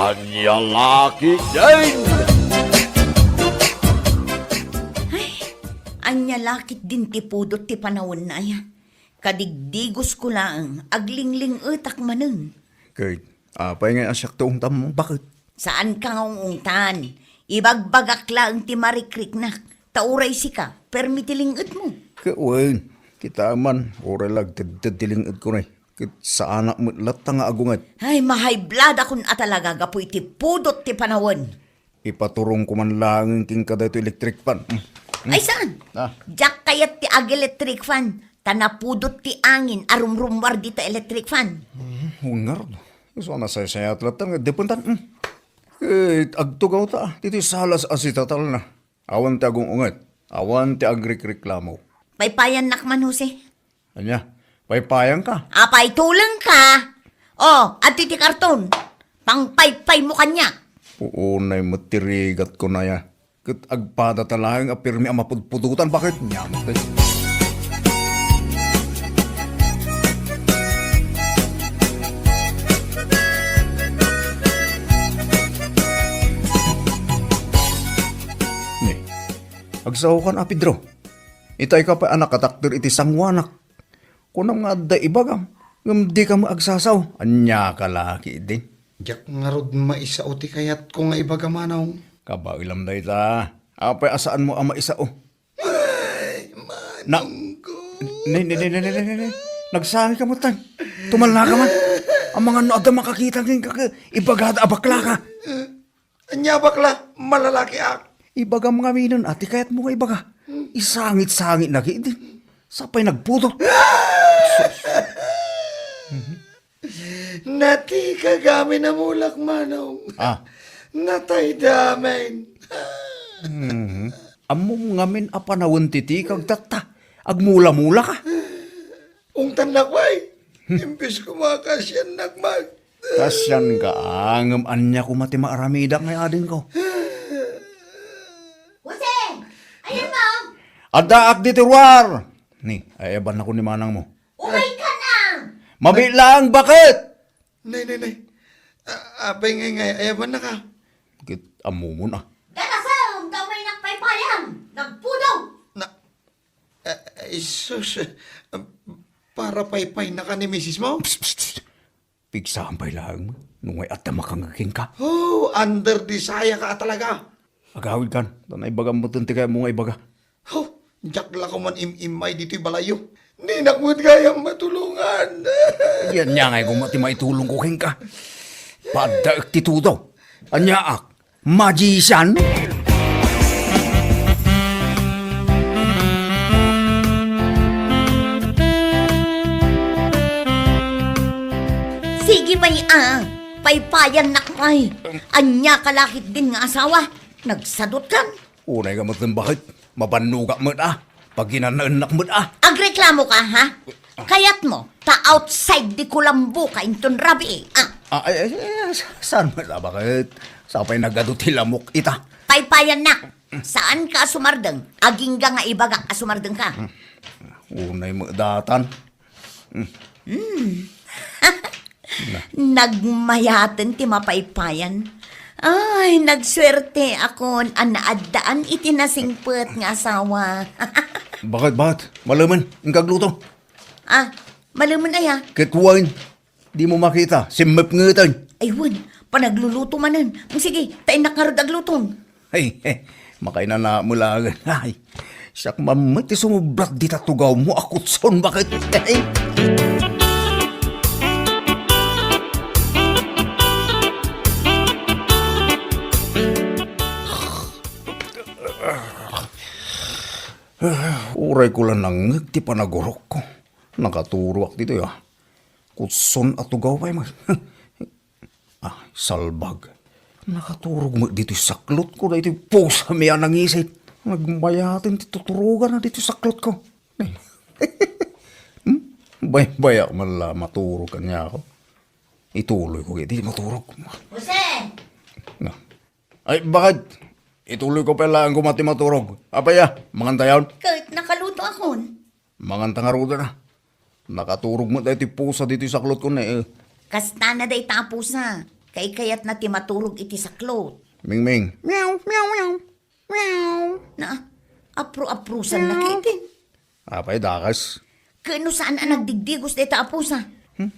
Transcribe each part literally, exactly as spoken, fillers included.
Ania la ketdin? Ay, ania la ketdin ti pudot ti panawenna aya? Kadigdigosko laeng, aglingling-etak manen. Ket apay ngay a siak ti ungtam, baket? Saanka nga ung-ungtan. Ibagbagak laeng ti marikriknak. Ta uray sika, permi ti ling-etmo. Ket wen, kitaem man, uray la agtedted ti ling-etko ne. Ket saanak met latta nga agunget. Ay, mahayblad akon a talaga gapu iti pudot ti panawen. Ipaturongko man laeng kenka daytoy electric fan. Mm. Mm. Ay, saan? Ah. Diak kayat ti ag-electric fan. Ta napudot ti angin a rumrummuar dita electric fan. Mm, ngarud. Isu a nasaysayat latta nga depentan. Mm. Ket agtugawta, ah. Ditoy salas a sitatalna. Awan ti agung-unget. Awan ti agrikreklamo. Paypayannak man, Jose. Ania? Paypayanka? Apay, tulengka? O, adtoy ti karton. Pangpaypaymo kaniak. Unay met ti rigatko, Naya. Ket agpadata laeng a pirmi a mapudpudotan, baket? Nia met, eh. Ni, agsaokan a, Pedro. Itay ka pay a nakatakder iti sangoanak. Kunam nga adda ibagam, ngem dika met agsasao. Ania ka la ketdin? Diak ngarud maisao ti kayatko nga ibaga, Manong. Kabaelam dayta. Apay a saanmo a maisao? Ay, Na-, Manong ko. Ne, ne, ne, ne, ne, ne, ne, ne. Nagsangit ka met, tan. Tumalna ka man. Amangan no adda makakita kenka, ibagada a bakla ka. Ania, bakla? Malalakiak. Ibagam ngaminen a ti kayatmo nga ibaga. Isangit-sangit na ketdi. Sapay nagpudot. Natikag amin a mulak, Manong. Ah. Natayda amin. Mhm. Ammom ngamin a panawen ti tikag tatta. Agmula-mula ka. Ungtannak pay. Imbes koma kasiannak met. Kasianka, ngem ania koma ti maaramidak nga adingko? Jose! Ayanmo? Addaak ditoy ruar! Ni, ayabannakon ni manangmo. Umayka na! Mabiit laeng, baket! Nay, nay, nay. A-, apay ngay nga ayabannaka? Ket ammomon a. Darasem ta umaynak paypayan! Nagpudot! Na, Eh, eh, sus, eh, para paypaynaka ni misismo? Psst, psst, psst. Pigsam pay laeng, no ngay adda makangeg kenka. Oh, under the saya ka talaga. Agawidkan, ta naibagam met ti kayatmo nga ibaga. Oh, diak la koma im-immay ditoy balayyo. Dinak met gayam matulongan. Ania ngay koma ti maitulongko kenka. Paddaek ti tudo. Aniaak, magician? Sige pay a, paypayannak pay. Ania ka la ketdin nga asawa? Nagsadutkan? Unay ka met, baket. Mabannogak met a. Paginanaennak met a. Agreklamo ka, ha? Kayatmo, ta outside the kulambo ka inton rabii, ah. Ah, ay, ay, ay, ay, sa-, saan met a, baket? Sapay nagadu ti lamok ita. Paypayannak. Saanka a sumardeng. Agingga nga ibagak a sumardengka. Unay met datan. Hmm. Nagmayaten ti mapaypayan. Ay, nagsuerteakon a naaddaan iti nasingpet nga asawa. Baket, baket? Malemen, inka agluto. Ah, malemen aya? Ket wen, dimo makita, simmepngeten. Ay, wen, panagluluto manen. Sige, ta innak ngarud agluton. Ay, eh, makainana mo laeng. Ay, siak man met ti sumubrat dita tugawmo a kutson, baket? Ay. Uray ko la nangngeg ti panagurokko. Nakaturoak ditoy, ah. Kutson a tugaw pay met. Ah, salbag. Nakaturog met ditoy saklotko daytoy pusami a nangisit. Nagmayaten ti tuturoganna ditoy saklotko. Hmm? Bay-, bayak man la maturog kaniako. Ituloyko iti maturog. Jose! Na. Ay, baket? Ituloyko pay laeng koma ti maturog. Apay a, mangantayon? Ket nakalutoakon. Manganta ngaruden a. Nakaturog met daytoy pusa ditoy saklotko ne, eh. Kastana dayta a pusa. Kaykayatna ti maturog iti saklot. Mingming. Meow, meow, meow. Meow. Na, apro-aprosanna Meow. Kaitin. Apay, dakas? Ken no saan a nagdigdigos dayta a pusa? Hmm,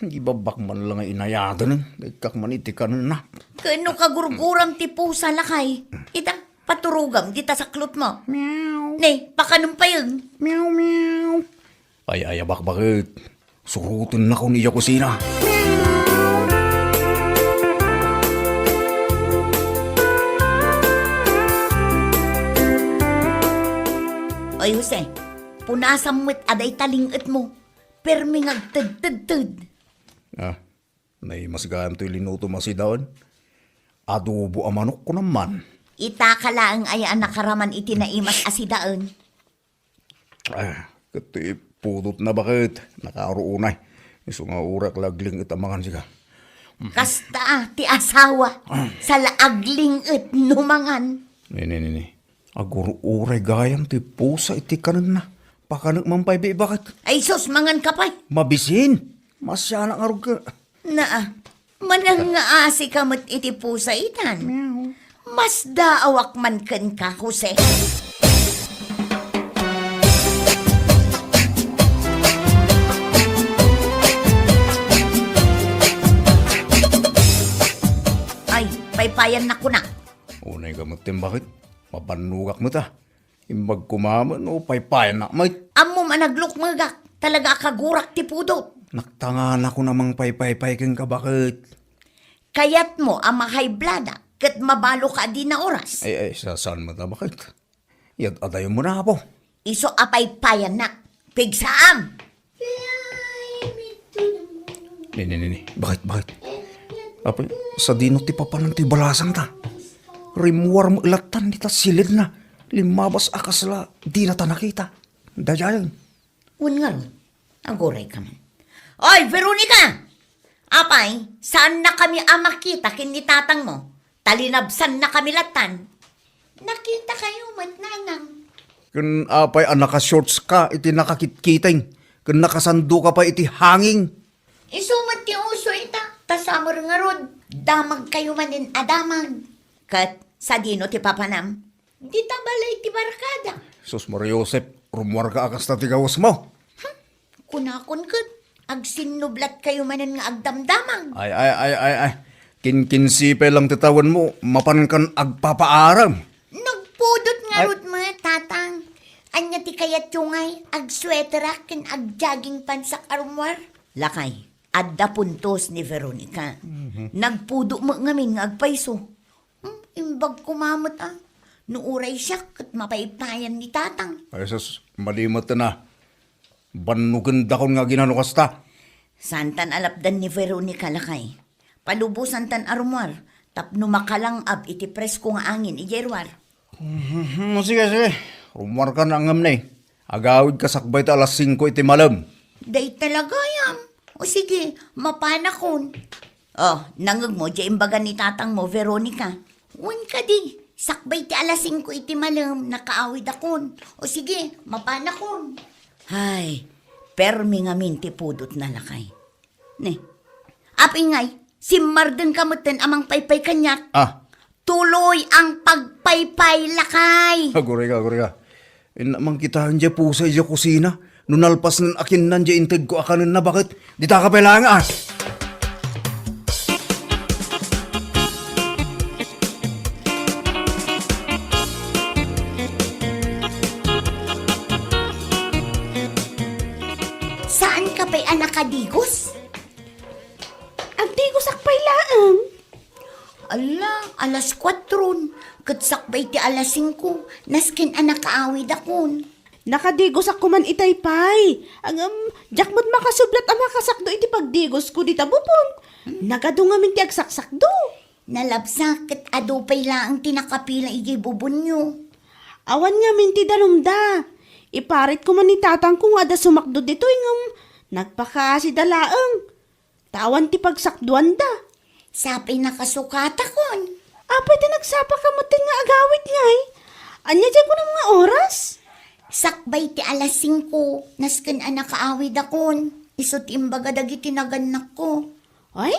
ibabak man lang nga inayatan, eh. Daykak man iti kanenna. Ken no kagurguram ti pusa, lakay. Ita, paturogam dita saklot mo. Meow. Ne, pakanem payen. Meow, meow. Ay, ay, abakbaket. Surutennakon idiay kusina. Oy, Jose, punasam met a dayta ling-etmo. Permi nga agtedtedted. Ah, naimas gayam toy linutom a sidaen. Adobo a manok, kunam man. Itaka laeng aya a nakaraman iti naimas a sidaen. Ah, ket ti pudotna baket, nakaruonay. Isu nga uray la agling-et a mangan sika. Kasta a, ti asawa, saan la agling-et no mangan. Ni, ni, ni, ni. Agur-uray gayam ti pusa iti kanenna. Pakanek man pay bi baket. Ay sus, mangan ka pay. Mabisin. Masianak ngarud ka. Naa, manang nga asi ka met iti pusa itan. Meow. Masdaawak man kenka, Jose. Ay, paypayannak kunak. Unay ka met, Tim, baket? Mabannogak met, a. Imbag koma met no paypayannak met. Ammom a naglukmegak, talaga a kagurak ti pudot. Naktanganakon a mangpaypaypay kenka, baket? Kayatmo a ma-high blood-ak ket mabaloka a dina oras? Ay, ay, sa-, saan met a, baket? Yad-adayo met, apo. Isu a paypayannak. Pigsaam! Ni, ni, ni, ni. Baket, baket? Apo, sadino ti papanan ti balasangta? Rimmuar met lattan dita silidna. Limmabas a kasla dinata nakita. Daydiayen. Wen ngarud, aguray ka man. Oy, Veronica! Apay, saannakami a makita ken ni tatangmo, ta linabsannakami lattan. Nakitakayo met, nanang. Ken apay a naka-shorts ka iti nakakitkiting, ken nakasando ka pay iti hanging? Isu met ti uso ita, ta summer ngarud, damagkayo manen a damag. Ket sadino ti papanam? Dita balay ti barkada. Sus, Maria Josep, rummuarka a kasta ti gawesmo. Hmm, kunakon ket, agsinnublatkayo manen nga agdamdamag. Ay, ay, ay, ay, ay. Kinkinsipe lang ti tawenmo, mapankan agpapaaram. Nagpudot ngarud met, tatang. Ania ti kayatyo ngay, agsweterak ken agjogging pantsak a rummuar? Lakay, adda puntos ni Veronica. Mhm. Nagpudot met ngamin nga agpayso. Hmm, imbag koma met, a. No uray siak, ket mapaypayan ni tatang. Ay, sus, mali met a. Bannogandakon nga aginano kasta. Saantan a lapdan ni Veronica, lakay. Palubosantan a rummuar, tapno makalang-ab iti presko nga angin idiay ruar. Mhm, sige, sige. Rummuarka na ngem ne. Agawidka sakbay ti alas singko iti malem. Dayta la gayam. O sige, mapanakon. O, nangngegmo, diay imbaga ni tatangmo, Veronica. Wen kadi, sakbay ti alas singko iti malem, nakaawidakon. O sige, mapanakon. Hay, permi ngamin ti pudotna, lakay. Ne. Apay ngay, simmardengka metten a mangpaypay kaniak. Ah. Tuloy ang pagpaypay, lakay. Aguray ka, aguray ka. Inna mangkitaen diay pusa idiay kusina. No nalpasnan a kinnan diay integko a kanenna, baket? Ditaka pay laeng, a. Saanka pay a nakadigos? Agdigosak pay laeng. Ala, alas kuatron, ket sakbay ti alas singko, nasken a nakaawidakon. Nakadigosak koman itay pay. Ngem, diak met makasublat a makasakdo iti pagdigosko dita bubon. Nagadu ngamin ti agsaksakdo. Nalabsak ket adu pay laeng ti nakapila idiay bubonyo. Awan ngamin ti danumda. Iparit koman ni tatangko nga adda sumakdo ditoy ngem nagpakaasida laeng. Ta awan ti pagsakduanda. Sapay nakasukatakon. Apay ta nagsapaka metten nga agawid ngay? Ania diay kunam nga oras? Sakbay ti alas singko, nasken a nakaawidakon. Isu ti imbaga dagiti nagannakko. Ay,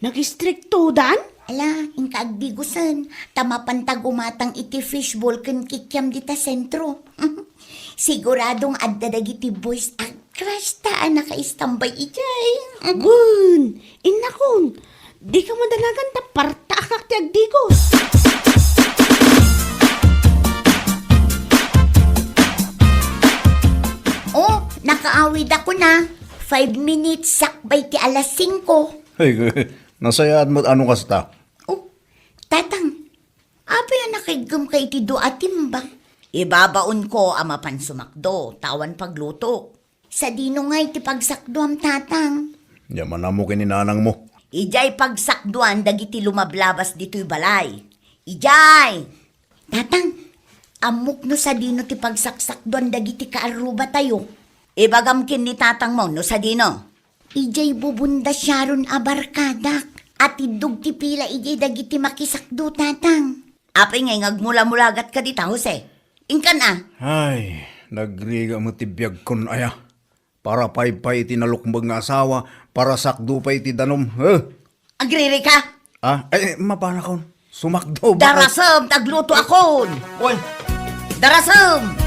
Nag-istriktodan? Ala, inka agdigosen, ta mapantag umatang iti fishball ken kikiam dita sentro. Siguradong adda dagiti boys a crush ta a nakaistambay idiay. Wen, innakon, dika madanagan ta partaakak ti agdigos. Oh, nakaawid ako na. Five minutes sakbay ti alas singko. Ay, nasayaat met ano kasta? Oh, Tatang, apay a nakaiggemka iti dua a timba? Ibabaonko a mapan sumakdo, ta awan pagluto. Sadino ngay ti pagsakduam, Tatang? Diay manammo ken ni nanangmo. Idiay pagsakduan dagiti lumablabas ditoy balay. Idiay! Tatang, ammok no sadino ti pagsaksakduan dagiti kaarrubatayo. Ibagam ken ni tatangmo no sadino. Idiay bubunda Sharon a barkadak. Atiddog ti pila idiay dagiti makisakdo, Tatang. Apay ngay nga agmulamulagat ka dita, Jose? Inkan a? Ay, nagrigat met ti biagkon aya. Para paypay iti nalukmeg nga asawa, para sakdo pay iti danum. Eh? Agririka? Ah, ay, mapanakon. Sumakdo, bakit? Darasem, taglutoakon. Oy. Darasem.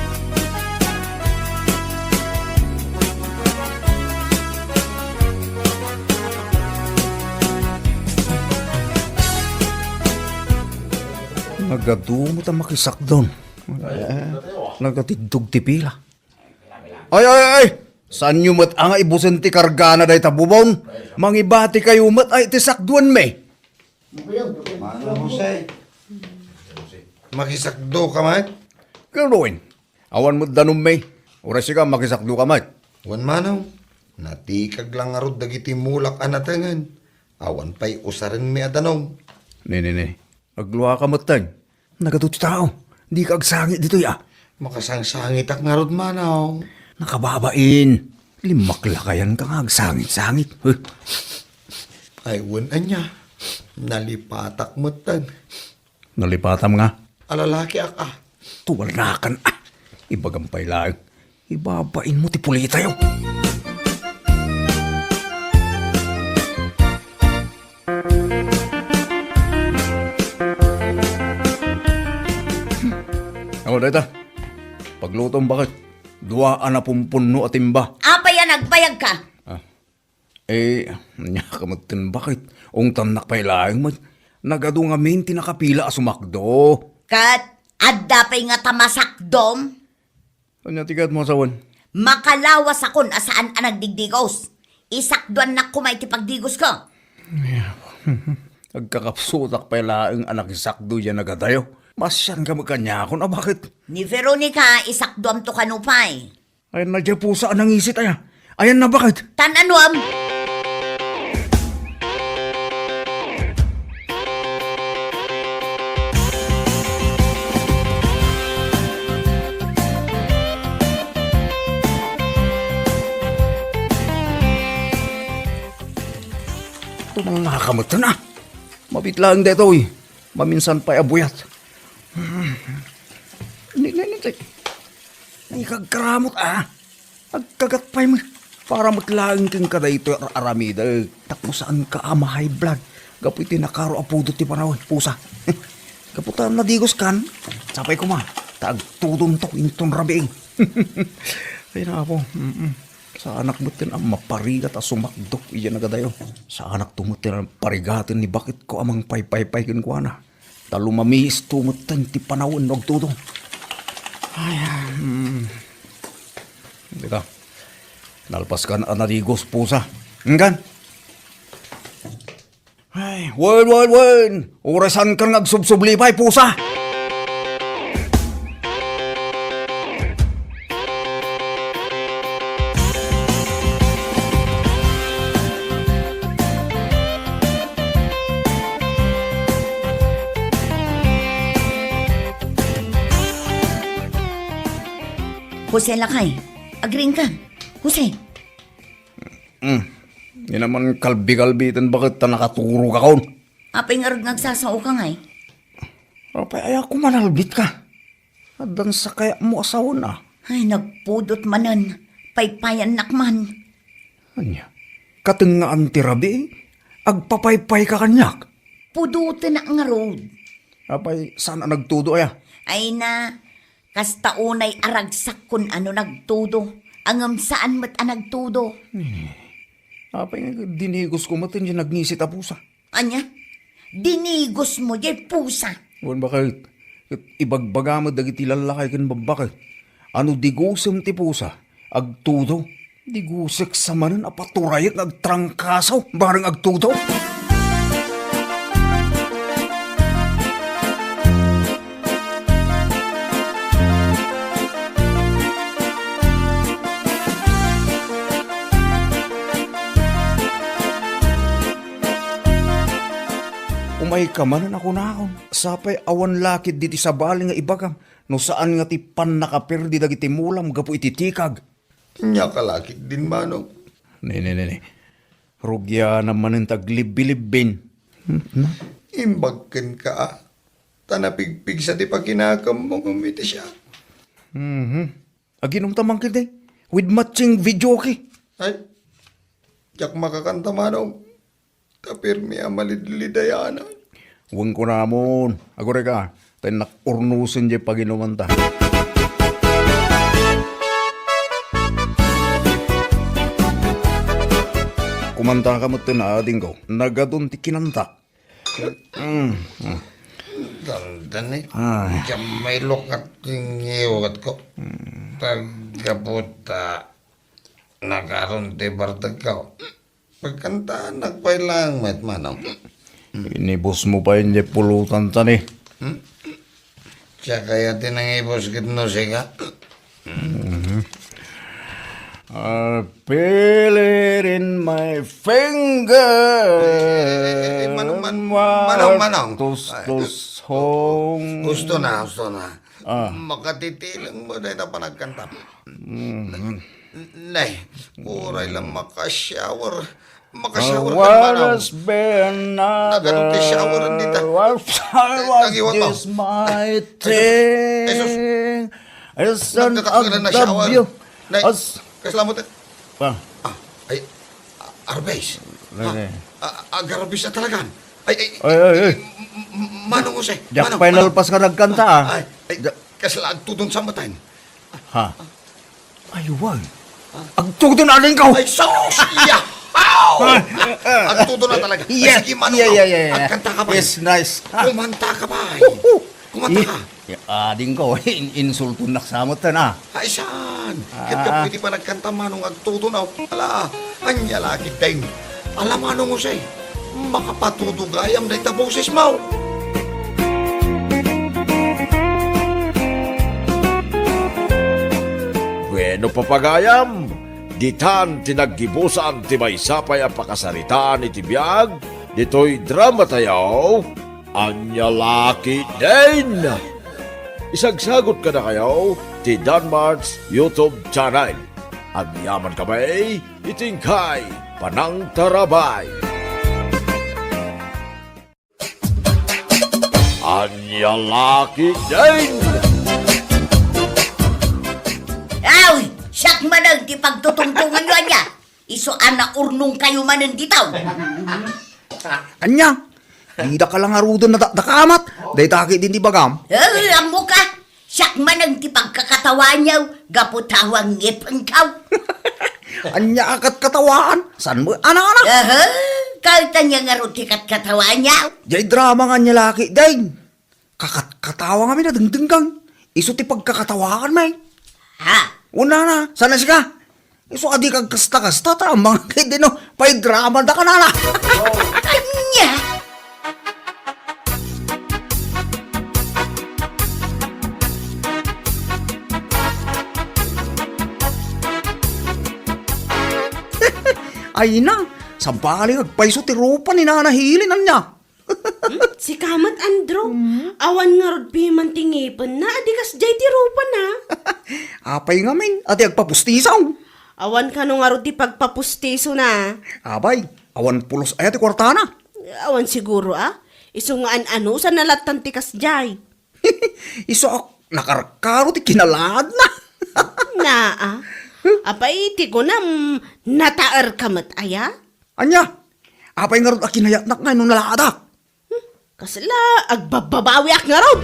Nagadu met a makisakdon. Eh, nagatiddog ti pila. Ay, ay, ay! Saanyo met a nga ibusen ti kargana dayta bubon? Mangibatikayo met ay ti sakduanmi. Manong Jose, makisakdo ka met? Kerdoin, awan met danummi. Uray sika, makisakdo ka met. Wen, Manong, natikag la ngarud dagiti mulak a natengen. Awan pay usarenmi a danum. Ne, ne, ne. Agluaka metten. Nagadu ti tao. Dika agsangit ditoy, a. Makasangsangitak ngarud, Manong. Nakababain. Limmaklakayanka nga agsangit-sangit. Huh. Ay, wen ania. Nalipatak metten. Nalipatam nga? A lalakiak, a. Tuwalnakan, a. Ibagam pay laeng. Ibabainmo ti pulitayo. Awa dayta. Paglutom, baket. Dua a napumpunno a timba. Apay a nagbayagka? Ah. Eh, ania ka metten, baket? Ungtannak pay laeng met. Nagadu ngamin ti nakapila a sumakdo. Ket adda pay ngata masakdom? Ania ti kayatmo a sawen? Makalawasakon a saan a nagdigdigos. Isakduannak koma iti pagdigosko. Agkakapsutak pay laeng a nakisakdo diay nagadayo. Masianka met kaniakon a baket? Ni Veronica, isakduamto kano pay? Ayanna diay pusa a nangisit aya. Ayanna baket? Tan-anuam? Tumalnaka metten, a. Mabiit laeng daytoy. Maminsan pay a buyat. Ni, ni, ni, ni. Ikagkaramot, a. Agkagat pay met. Para met laeng kenka daytoy ar-aramidek. Tapno saanka a ma-high blood. Gapu iti nakaro a pudot ti panawen, pusa. Gapu ta nadigoskan, sapay koma. Ta agtudonto inton rabiin. Ay, napo. Mm-mm. Saanak metten a maparigat a sumakdo idiay nagadayo. Saanakto metten a parigaten ni baketko a mangpaypaypay kenkuana. Ta lumamiisto metten ti panawen no agtudong. Ay, ah, mm. Dika. Nalpaskan a nadigos, pusa. Engkan? Ay, wen, wen, wen! Uray saankan nga agsubsubli pay, pusa! Jose, lakay. Agriingka. Jose. Hmm. Di naman kalbi-kalbiten baket ta nakaturogakon. Apay ngarud nga agsasaoka ngay? Apay, ay, ako manalbitka. Addan sakayatmo a sawen a. Ay, nagpudot manen. Paypayannak man. Ania? Katengngaan ti rabii? Agpapaypay ka kaniak? Pudoten a ngarud. Apay, saan a nagtudo aya? Ay na, kasta unay a ragsak kun ano nagtudo. Ngem saan met a nagtudo. Eh, apay nga dinigos ko met ti nagngisit a pusa? Ania? Dinigos mo diay pusa? Wen baket, ket ibagbaga met dagiti lallakay ken babbaki a no digosem ti pusa, agtudo. Digosek sa manen a paturayek nga agtrangkaso bareng agtudo. Umayka manen a kunakon, sapay awan lakid diti sabali nga ibagam, no saan nga ti pannakaperdi dagiti mulam gapu iti tikag. Ania ka lakid din, Manong? Ne, ne, ne, ne. Rugianam manen ti aglibbilibbin. Hmm, na? Imbag kenka, a. Ta napigpigsa ti pakinakemmo ngem iti siak. Mhm. Aginumta man ketdi with matching videoke. Ay, diak makakanta, Manong. Ta permi a malidlidayanak. Wen kunamon, agurayka, ta innak urnosen diay paginumanta. Kumantaka metten, adingko. Nagadun ti kinantak. Mm, mm. Dandani. Ay. Diak mailok a tingiwatko. Mm. Ta gapu ta nakaron ti bartegko. Pagkantaannak pay laeng met, Manong. Inibusmo pay diay pulotanta ni. Hmm? Siak aya ti nangibus ket no sika? Mhm. I feel it in my finger. Eh, eh, eh, Manong, Man-, Manong, Manong. Tustos hong. Husto na, husto na. Ah. Makatitileng mo dayta panagkanta. Mhm. Nay, uray lang maka-shower. Maka-shower ka naman, aw. Nagano ti shower dita? Ay, nagiwat, aw. Ay, Jesus. Nagkakakita na shower. Nay, kasla mo ti-, ah, ay, ah, Arbes. Ha? Ah, agarbes a talagan. Ay, ay, ay, ay, ay. M-, m-, Manong Jose, Manong, Manong. Diak pay nalpas nga nagkanta, ah. Ay, ay, kasla agtudon sa matan. Ha? Ay, wen. Agtudon, adingko! Ay, sus! Yahaw! Agtudon na talaga. Ay, sige, Manong, yeah, yeah, yeah, yeah. Agkanta ka pay. Yes, nice. Kumanta ka pay. Woohoo! Kumanta ka. Yeah, adingko, in-, insultonnak sa met, ah. Ay, saan? Ket gapu iti panagkanta, Manong, agtudon, aw. Ala, ania la ketdin. Ala, Manong Jose. Makapatudo gayam dayta bosesmo. Bueno, papagayam, ditan ti naggibusan ti maysa pay a pakasaritaan iti biag ditoy dramatayo, Ania La Ketdin. Isagsagot kadakayo ti Danmart's YouTube channel. Agyamankami iti inkay panangtarabay. Ania La Ketdin! Aw! Siak manen ti pagtutungtonganyo, ania? Isu a naurnongkayo manen ditaw. Ania? Didaka la ngaruden nadakdakamat. Dayta ketdin ti ibagam. Eh, ammoka. Siak manen ti pagkakatawaanyo gapu ta awan ngipenko. Ania a katkatawaan? Saan mo, ana, ana? Aha, kalta nia ngarud ti katkatawaanyo? Jay drama nga Ania La Ketdin. Kakatkatawa ngamin a dengdengngeg. Isu ti pagkakatawaan, may. Ha? Una na, saan a sika? Isu a dika agkasta-kasta, ta ammangak ketdin no pay drama da kanana. Ania? Ay na, sabali agpayso ti rupa ni Nana Helen, ania? Hmm? Sika met, Andrew? Hmm? Awan ngarud piman ti ngipenna, a di kasdiay ti rupana. Apay ngamin, a ti agpapustisaw? Awan kano ngarud ti pagpapustisona. Abay, awan pulos aya ti kuartana? Awan siguro, a. Isu nga an-anusanna lattan ti kasdiay. Isu a nakarkaro ti kinalaadna. Naa. Apay, ti kunam, nataerka met aya? Ania? Apay ngarud a kinayatnak nga no nalaadak? Kasla, agbababawiak ngarud.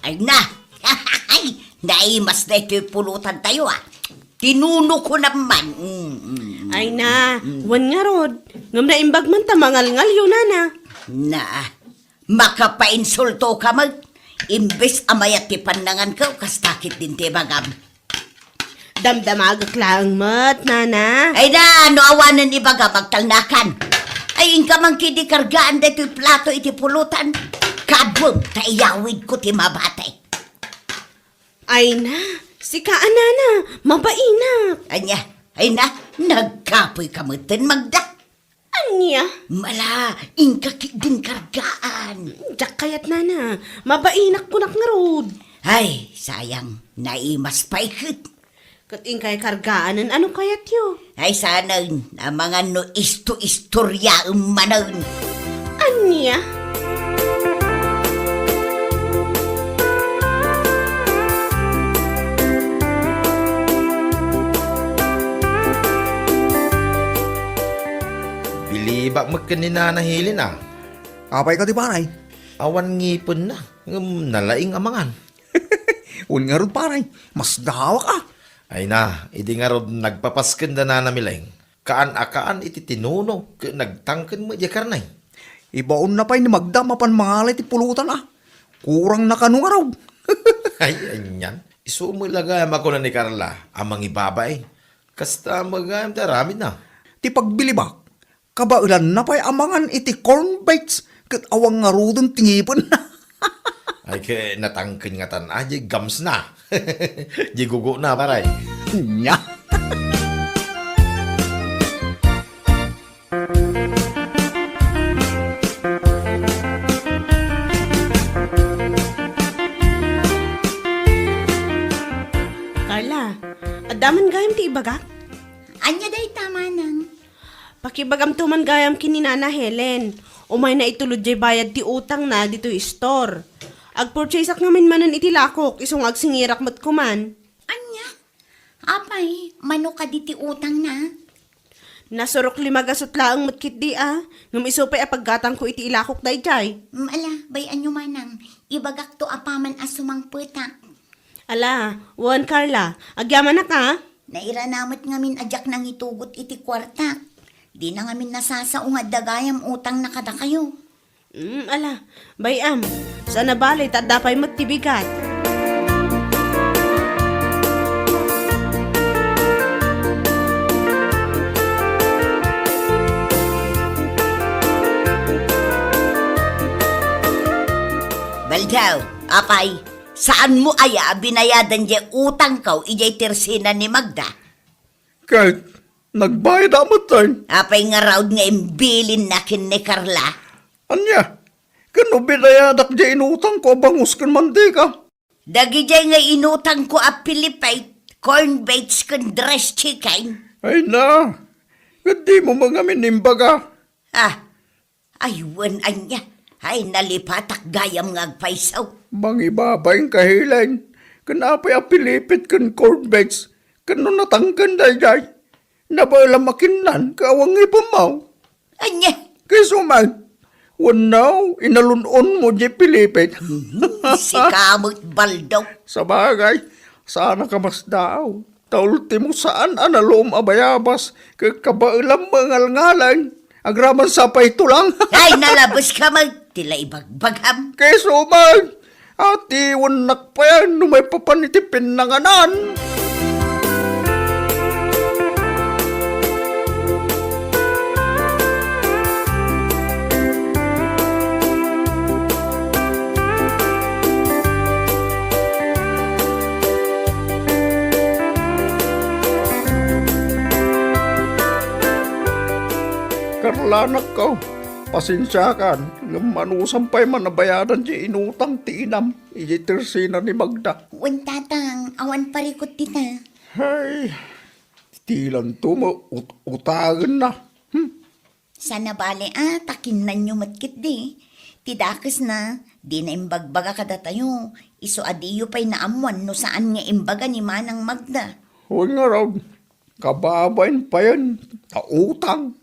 Ay na! Naimas na ito'y pulutan tayo, ah. Tinuno ko naman. Mm, mm, Ay na, mm. Wan ngarud. Ngem naimbag man ta mangalngalyo, nana. Na, makapainsulto ka met. Imbes a mayat ti pannangan ko, kasta ket din ti ibagam. Damdamagek laeng met, nana. Ay na, no awanen ibagam, agtalnakan. Ay, inka man kidi kargaan daytoy plato iti pulutan. Kaduem, ta iyawid ko ti mabati. Ay na, sika a nana, mabainak. Ania, ay na, nagkapoy ka metten, Magda. Ania? Mala, inka ket din kargaan. Diak kayat, nana, mabainak kunak ngarud. Ay, sayang, naimas pay ket. Ket inkay kargaanen, ano kayatyo? Ay, saanen, amangan no isto-istoryaem manen. Ania? Bilibak met ken ni Nana Helen, a. Apay kadi, pare? Awan ngipenna, ngem nalaing a mangan. Wen ngarud, pare, masdaawak, a. Ay na, idi ngarud nagpapasken da Nana Mileng, kaan a kaan iti tinuno ket nagtangken met diay karne. Ibaonna pay ni Magda mapan mangala iti pulutan, a. Kurang na kano ngarud. Ay, anian. Isu met la gayam a kuna ni Carla a mangibabain. Kasta met gayam ti aramidna. Ti pagbilibak, kabaelanna pay a mangan iti corn bites ket awan ngaruden ti ngipenna. Ay, ket natangken ngatan a, diay gamsna. Diay gugona, pare. Nia. Carla, adda man gayam ti ibagak? Ania dayta, manang? Pakibagamto man gayam ken ni Nana Helen. Umayna itulod diay bayad ti utangna ditoy store. Agpurchaseak ngamin manen iti lakok, isu nga agsingirak met koman. Ania? Apay, mano kadi ti utangna? Nasurok lima gasut laeng met ketdi a, ngem isu pay a paggatangko iti ilakok daydiay. Mm, ala, bay-anyo manang, ibagakto apaman a sumangpetak. Ala, wen Carla, agyamanak a? Nairana met ngamin a diak nangitugot iti kuartak. Dina ngamin nasasao nga adda gayam utangna kadakayo. Mm, ala, bay-am, saan a bale ta adda pay met ti bigat. Baldaw, apay, saanmo aya a binayadan diay utangko idiay tersina ni Magda? Ket nagbayad a metten. Apay ngarud nga imbilinna ken ni Carla? Ania? Ken no binayadak diay inutangko a bangus ken mantika? Dagidiay nga inutangko a Pilipit, corn beef ken dressed chicken. Ay na, ket dimo met ngamin imbaga. Ah, ay wen ania, ay nalipatak gayam nga agpayso. Mangibabain ka, Helen, ken apay a Pilipit ken corn beef, ken no natangken daydiay? Nabaelam a kinnan, ket awan ngipemmo. Ania? Kisuman, wenno, inalun-onmo diay Pilipit. Sika met, Baldo. Sabagay, saan a kamasdaaw. Ta ultimo, saan a nalom a bayabas, ket kabaelam nga ngalngaleng. Agraman sa pay tulang. Ay, nalabes ka met. Ti la ibagbagam. Kisuman, atiwennak pay no maipapan iti pinnanganan. Karlanakko, pasensiakan, ngem anusam pay man a bayadan ti inutang ti inam idiay tersina ni Magda. Wen, tatang, awan parikut dita. Hay, dilanto met ut-, utagenna. Hmm. Saan a bale a, ta kinnanyo met ketdi. Ti dakesna, Dina imbagbaga kadatayo, isu a diyo pay naammuan no saan nga imbaga ni Manang Magda. Wen ngarud, kababain payen ta utang.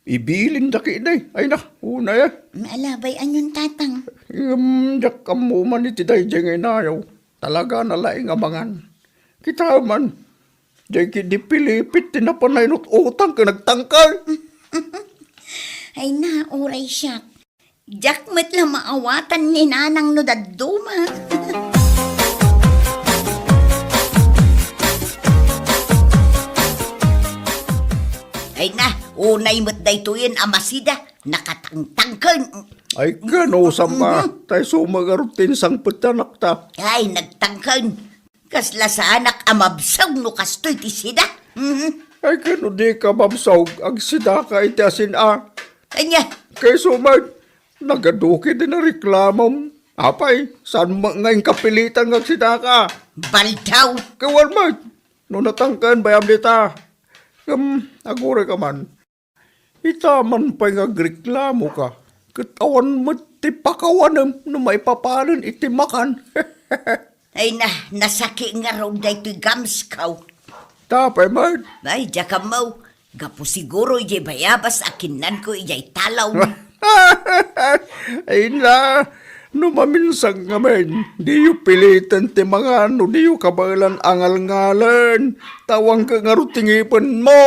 Ibilin da ketdi. Ay na, unay, eh. Maalabay, anian, Tatang? Ngem, diak ammo man iti daydiay nga inayo. Talaga na laeng a mangan. Kita man, diay ketdi pilipit ti napan nainut-utang ken nagtangken. Ay na, uray siak. Diak met la maawatan ni Nanang no dadduma. Ay na, unay met daytoyen a masida, nakatangtangken. Ay, ken no, saan a, mhm, tay sumagarot ti insangpet ti anakta. Ay, nagtangken. Kasla saanak a mabsog no kastoy ti sida. Mhm. Ay, ken no dika mabsog, agsidaka iti asin a. Ania? Kayso met, nagadu ketdi nareklamom. Apay, saan met nga inkapilitan nga agsidaka? Baldaw! Ket wen met, no natangken, bayam dita. Ngem, agurayka man. Ita man pay nga agreklamoka, ket awan met ti pakawanem no maipapanen iti makan. Ay na, nasaki ngarud daytoy gamsko. Apay met? Ay, diak ammo. Gapu siguro idiay bayabas a kinnanko idiay talaw. Ay na, no maminsan ngamin, diyo piliten ti mangan no diyo kabaelan a ngalngalen, ta awan ket ngarud ti ngipenmo.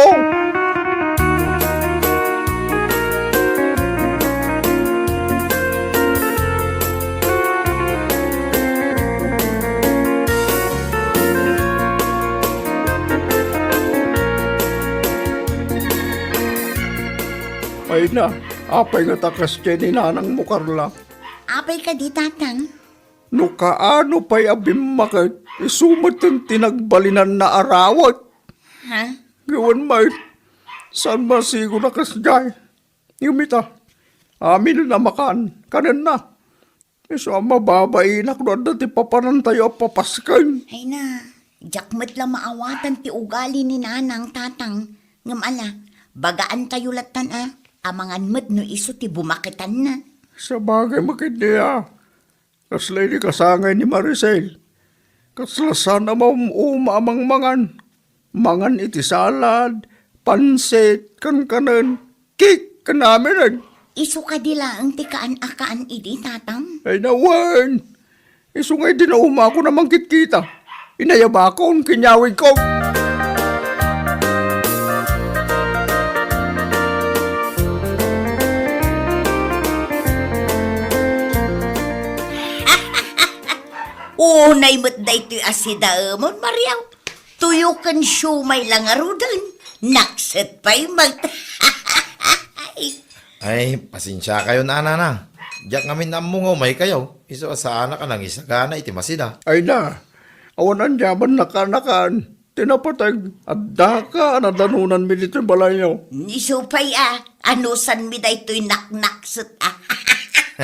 Ay na, apay nga ta kasdiay ni nanangmo, Carla? Apay kadi, Tatang? No kaano pay a bimmaket, isu met ti nagbalinanna a rawet. Ha? Gawen met, saan masigo a kasdiay? Ngem ita, aminen a makan, kanenna. Isu a mababainak no adda ti papanantayo a papasken. Ay na, diak met la maawatan ti ugali ni Nanang, Tatang. Ngem ala, bagaantayo lattan a, amangan met no isu ti bumaketanna. Sabagay, makidia. Kasla idi kasangay ni Maricel. Kasla saan a maum-uma a mangmangan. Mangan iti salad, pansit, kankanen, cake, ken aminen. Isu kadi laeng ti kaan a kaan idi, Tatang? Ay, nawen. Isu nga idi naumakon a mangkitkita, inayabakon ken inyawidko. Unay met daytoy a sidaemon, Maria. Tuyo ken siomay la ngaruden, nakset pay met. Ay, pasensiakayon, Nanang. Diak ngamin ammo nga umaykayo. Isu a saanak a nangisagana iti masida. Ay na, awan aniaman nakanakan. Ti napateg, addaka a nadanonanmi ditoy balayyo. Isu pay a, anusanmi daytoy naknakset a.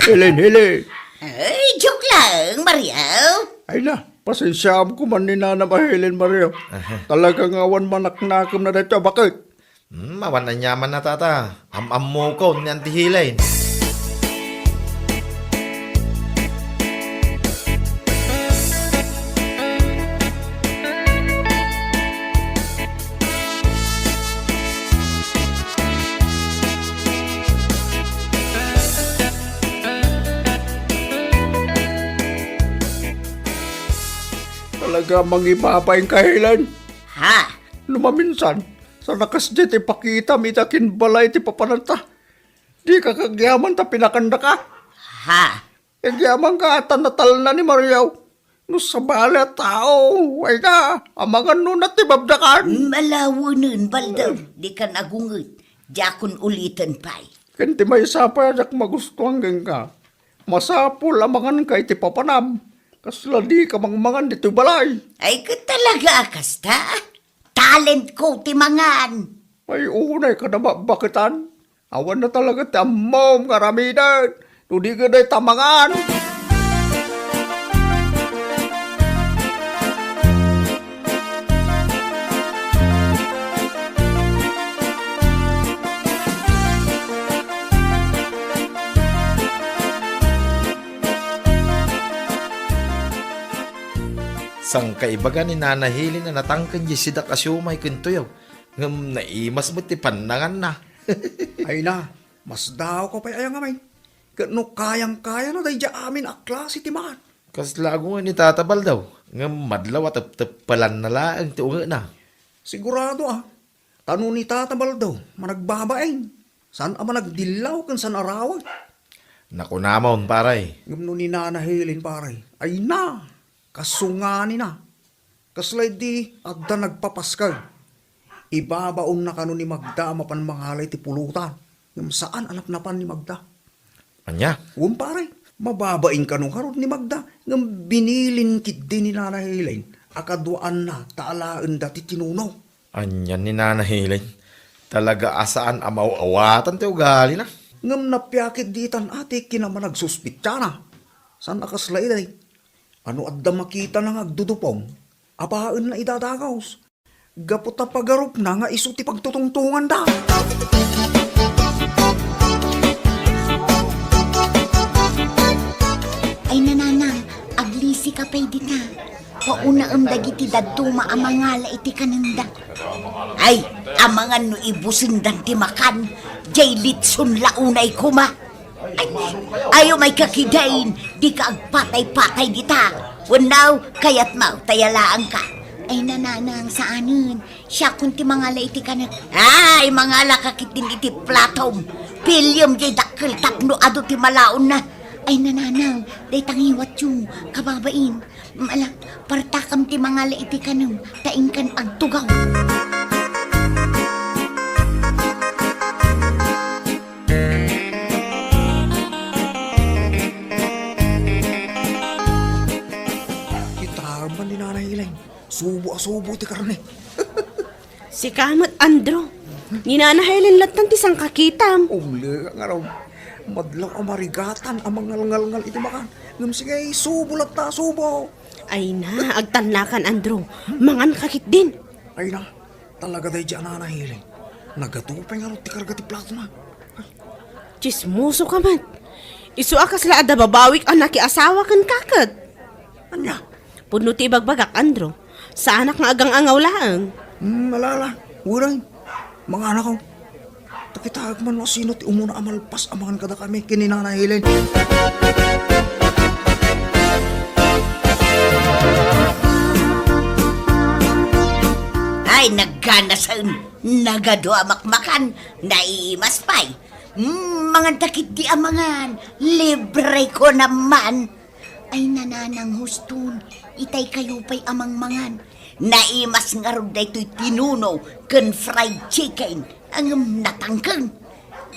Helen, Helen. Ay, joke lang, Maria. Ay na, pasensiaam koma ni Nanang a Helen, Maria. Aha. Talaga nga awan manaknakemna daytoy a baket. Hmm, awan aniamanna, Tata. Am-ammokon ni Auntie Helen. Talaga, mangibabain ka, Helen. Ha? No maminsan, saan a kasdiay ti ipakitam iti akinbalay ti papananta. Dika kagyaman ta pinakandaka. Ha? Kagyamanka ta natalna ni Maria. No sabali a tao, ay na, amangan no natibabdakan. Malawenen, Baldaw, dikan agunget. Diakon uliten pay. Ken ti maysa pay a diak magustuan kenka. Masapul a manganka iti papanam. Kasla dika mangmangan ditoy balay. Ay, ket talaga a kasta. Talentko ti mangan. Ay, unay kada babbaketan. Awan na talaga ti ammom nga aramiden. No di ka dayta mangan. Saan ka ibaga ni Nana Helen a natangken diay sidak a siomay ken tuyaw, ngem naimas met ti pannanganna. Ay na, masdaawka pay aya ngamin. Ket no kayang-kayana daydiay amin a klase ti maan. Kasla agunget ni Tata Baldaw, ngem madlaw a tepteppelanna laeng ti ungekna. Sigurado a, ta no ni Tata Baldaw, managbabain, saan a managdillaw ken saan a rawet. Nakunamon, pare. Ngem no ni Nana Helen, pare, ay na, kasunganina. Kasla idi adda nagpapaskeg. Ibabaonna kano ni Magda a mapan mangala iti pulutan, ngem saan a napnapan ni Magda. Ania? Wen, pare, mababain kano ngarud ni Magda, ngem binilin ketdi ni Nana Helen a kaduaanna ta alaenda ti tinuno. Ania ni Nana Helen? Talaga a saan a maaw-awatan ti ugalina. Ngem napiakit ditan a ti kinamanagsuspetsana. Saan a kasla idi. Ano adda makitana nga agdudupong, apaenna idadagus. Gapu ta pagarupna nga isu ti pagtutungtonganda. Ay, nananang, aglisika pay dita. Paunaem dagiti dadduma a mangala iti kanenda. Ay, amangan no ibusendan ti makan, jay litson la unay koma. Ay, ayo may kakidin, dika agpatay-patay dita. Wenno, kayatmo, ta yalaanka. Ay, nananang, saanen. Siakon ti mangala iti kanek. Ay, mangalaka ketdin iti platom. Piliem jay dakkel tapno adu ti malaonna. Ay, nananang, dayta ngiwatyo, kababain. Ala, partakam ti mangala iti kanem, ta inkan agtugaw. Kitaem man ni Nanay Elaine, subo a subo ti karne. Sika met, Andrew. Ni Nana Helen lattan ti sangkakitam. Umle nga raw. Madlaw a marigatan a mangalngalngal iti makan. Ngem sige, subo latta, subo. Ay na, agtannakan, Andrew. Mangan ka ketdin. Ay na, talaga daydi a Nana Helen. Nagadu pay ngarud ti karga ti platona. Tsismoso ka met. Isu a kasla adda babawik a nakiasawa kenka ket. Ania? Pudno ti ibagbagak, Andrew. Saanak nga agang-angaw laeng. Hmm, ala, ala. Uray. Manganakaw. Ta kitaek man no sino ti umuna a malpas a mangan kadakami ken ni Nana Helen. Ay, nagganasen. Nagadu a makmakan. Naimas pay. Hmm, mangan ta ketdi a mangan. Libre ko naman. Ay, nananang huston, itay kayo pay a mangmangan. Naimas ngarud daytoy tinuno ken fried chicken, ngem natangken.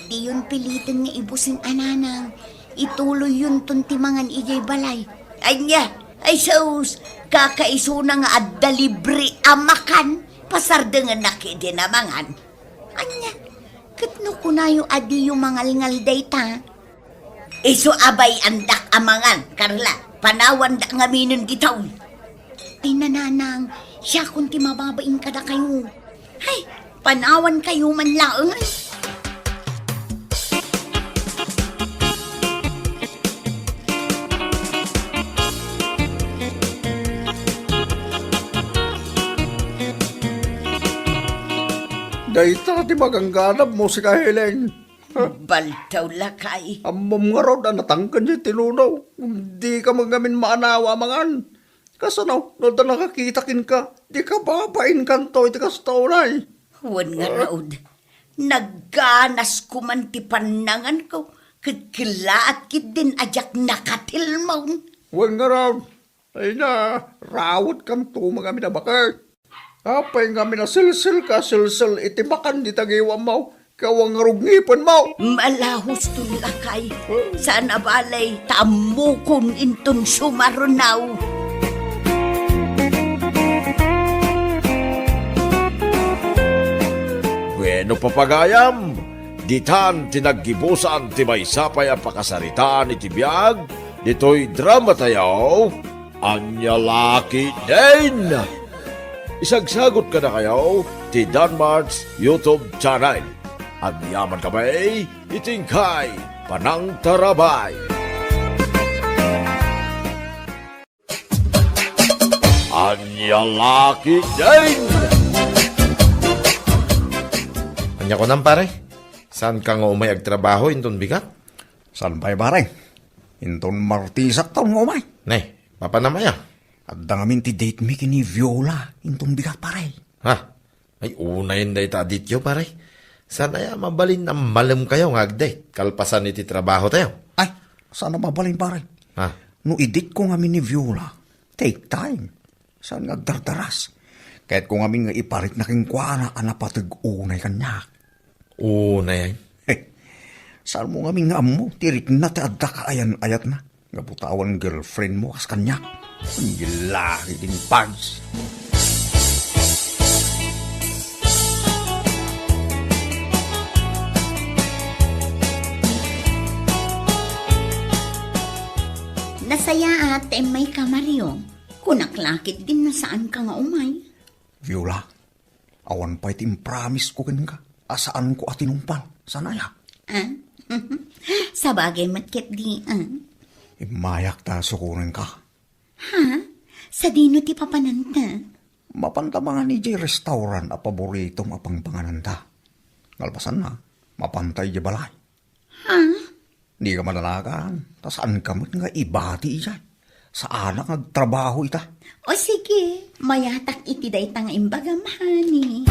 Diyon piliten nga ibusen a nanang, ituloyyonton ti mangan idiay balay. Ania, ay sus, kakaisuna nga adda libre a makan, pasardengennak idi a mangan. Ania, ket no kunayo a diyo mangalngal dayta, isu a bay-andak a mangan, Carla. Panawandak ngaminen ditoy. Ay, nananang, siakon ti mababain kadakayo. Hay, panawankayo man laeng, ay. Dayta ti magangganab, musika, Helen. Baldaw, lakay. Ammom ngarud a natangken ti tinuno. Dika man ngamin maanawa a mangan. Kasano, no adda nakakita kenka, dika babainkanto iti kasta unay. Wen ngarud, nagganas koman ti pannanganko, ket kellaat ketdin a diak nakatilmon. Wen ngarud, ay na, rawetkanto man ngamin a baket. Apay ngamin a silsilka a silsil iti makan dita ngiwammo, ket awan ngarud ngipenmo? Malahuston, lakay. Saan a balay, ta ammokon inton sumarunaw. Wenno, papagayam, ditan ti naggibusan ti maysa pay a pakasaritaan iti biag ditoy dramatayo. Ania la ketdin? Isagsagot kadakayo ti Danmart's YouTube channel. Agyamankami iti inkay panangtarabay. Ania la ketdin? Ania kunam, pare? Saanka nga umay agtrabaho inton bigat? Saan pay, pare? Inton Martisak ta nga umay. Nay, papanam aya? Adda ngamin ti date mi ken ni Viola inton bigat, pare. Ha? Ay, unayen dayta a date yo, pare. Saan aya mabalin a malem kayo nga agdate kalpasan iti trabaho tayo? Ay, saan a mabalin, pare. Ha? No i-date ko ngamin ni Viola, take time. Saan nga agdardaras? Kayatko ngamin nga iparikna kenkuana a napateg unay kaniak. Unay? Saan mo ngamin nga ammo ti rikna ti adda kaayan-ayatna? Nga butawan girlfriend mo kas kaniak. Ang laki din pants. Nasayaat ta immayka, Mario. Kunak la ketdin a saanka nga umay. Viola, awan pay ti impromise ko kenka a saanko a tinungpal. Saan aya? Ah? Sabagay met ketdi, ah? Immayak ta sukonenka. Ha? Sadino ti papananta? Mapanta mangan idiay restaurant a paboritom a pangpangananta. Kalpasanna, mapanta idiay balay. Ha? Dika madanagan, ta saanka met nga ibati idiay. Saanak nga agtrabaho ita. O sige, mayatak iti dayta nga imbagam, honey.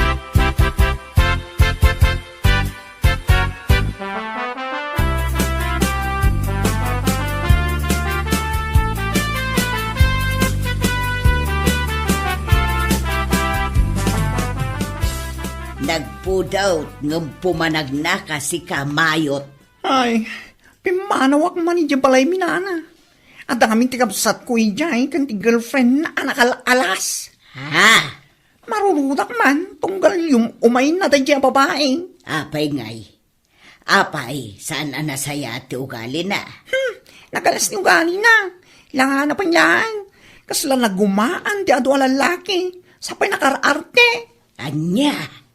Nagpudot ngem pumanagnaka, sika, Mayot. Ay, pimmanawak man idiay balaymi, nana. Adda ngamin ti kabsatko idiay ken ti girlfriendna a nakal-alas. Ha? Marurudak man, tunggal yum-, umayna daydiay a babai. Apay ngay? Apay, saan a nasayaat ti ugalina? Hmm, nagalas ti ugalina. Langana pay laeng. Kasla nagumaan ti adu a lallaki. Sapay nakar-arte. Ania?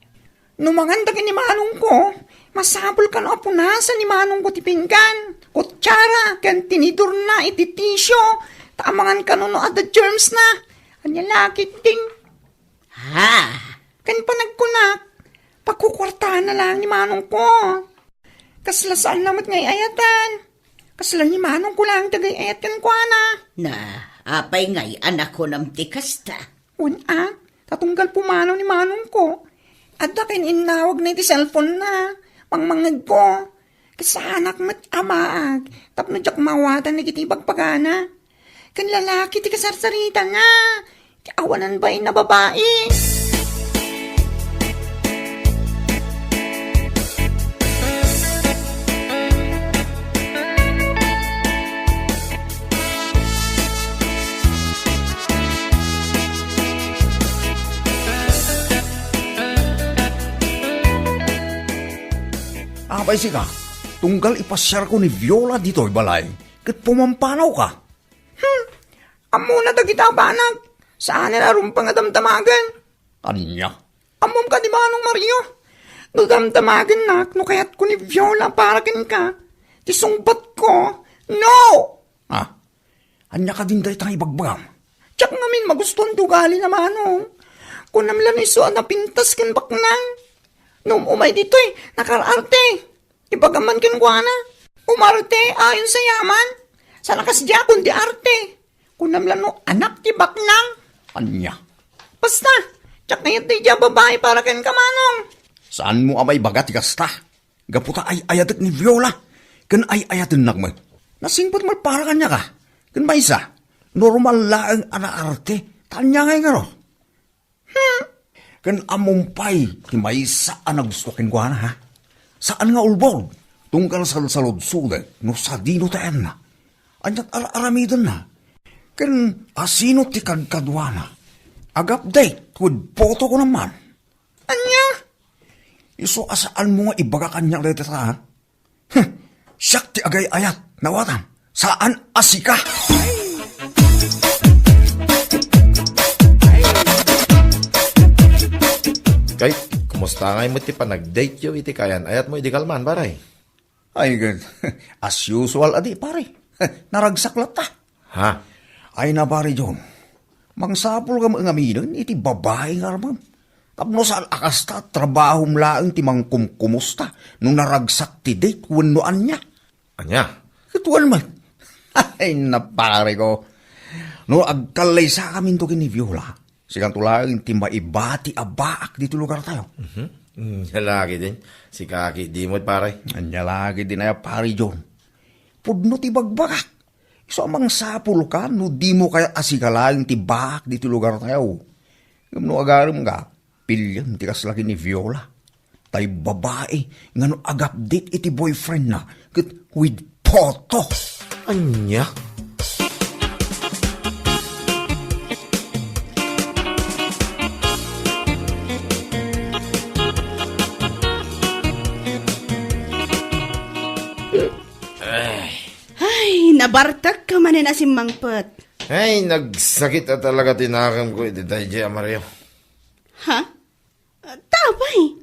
No mangan dagiti manongko, masapul kano a punasan ni manongko ti pinggan, kutsara, ken tinidorna iti tisio, ta amangan kano no adda germsna. Ania la ketdin? Ha? Ken panagkunak, pakukuartana laeng ni manongko. Kasla saanna met nga ay-ayatan. Kasla ni manongko laeng ti agay-ayat kenkuana. Na, apay ngay a nakunam ti kasta? Wen a, ta tunggal pumanaw ni manongko, adda ken innawagna iti cellphone-na, mangmangngegko. Kasaanak met a maag, tapno diak maawatan dagiti ibagbagana. Ken lalaki ti kasarsaritana, ti awanan bain a babai. Apay sika, tunggal ipasiarko ni Viola ditoy balay, ket pumampanawka. Hmm, ammona dagita a banag. Saanen a rumbeng a damdamagen. Ania? Ammom kadi, Manong Mario? No damdamagennak no kayatko ni Viola para kenka, ti sungbatko, no! Ah, ania kadin dayta nga ibagbagam? Diak ngamin magustuan ti ugalina, Manong. Kunam la no isu a napintas ken baknang. No um-umay ditoy, nakar-arte. Ibagam man kenkuana, umarte ayon sa yaman. Saan a kasdiakon ti arte. Kunam la no anak ti baknang. Ania? Basta, diak kayat daydiay a babai para kenka, Manong. Saanmo a maibaga ti kasta? Gapu ta ay-ayatek ni Viola, ken ay-ayatennak met. Nasingpet met para kaniaka. Ken maysa, normal laeng a naarte, ta ania ngay ngarud? Hmm. Ken ammom pay ti maysa a nagusto kenkuana, ha? Saan nga ulbod, tunggal salsaludsodek no sadino ti ayanna. Aniat ar-aramidenna? Ken asino ti kadkaduana? Ag-update with photo ko naman. Ania? Isu a saanmo nga ibaga kaniak dayta, ha? Huh! Siak ti agay-ayat, nawatam. Saan a sika? Kay, kumusta ngay met ti panagdate yo iti kayan-ayat mo idi kalman, pare? Ay, ket, as usual a di, pare. Naragsak latta. Ha? Ay na, pare John. Mangsapulka met ngaminen iti babai nga armem. Tapno saan a kasta, trabahom laeng ti mangkumkumusta no naragsak ti date wenno ania. Ania? Ket wen met. Ay, napareko. No agkallaysakaminto ken ni Viola, sikanto laeng ti maibati a baak ditoy lugartayo. Mhm. Ania la ketdin? Sika ketdi met, pare. Ania la ketdin aya, pare John? Pudno ti bagbagak. Isu a mangsapulka no dimo kayat a sika laeng ti baak ditoy lugartayo. Ngem no agaremka, piliem ti kasla ken ni Viola. Tay babai nga no ag-update iti boyfriendna ket with photo. Ania? Ay, nabartekka manen a simmangpet. Ay, nagsakit a talaga ti nakemko iti daydiay a Mario. Ha? Ta apay?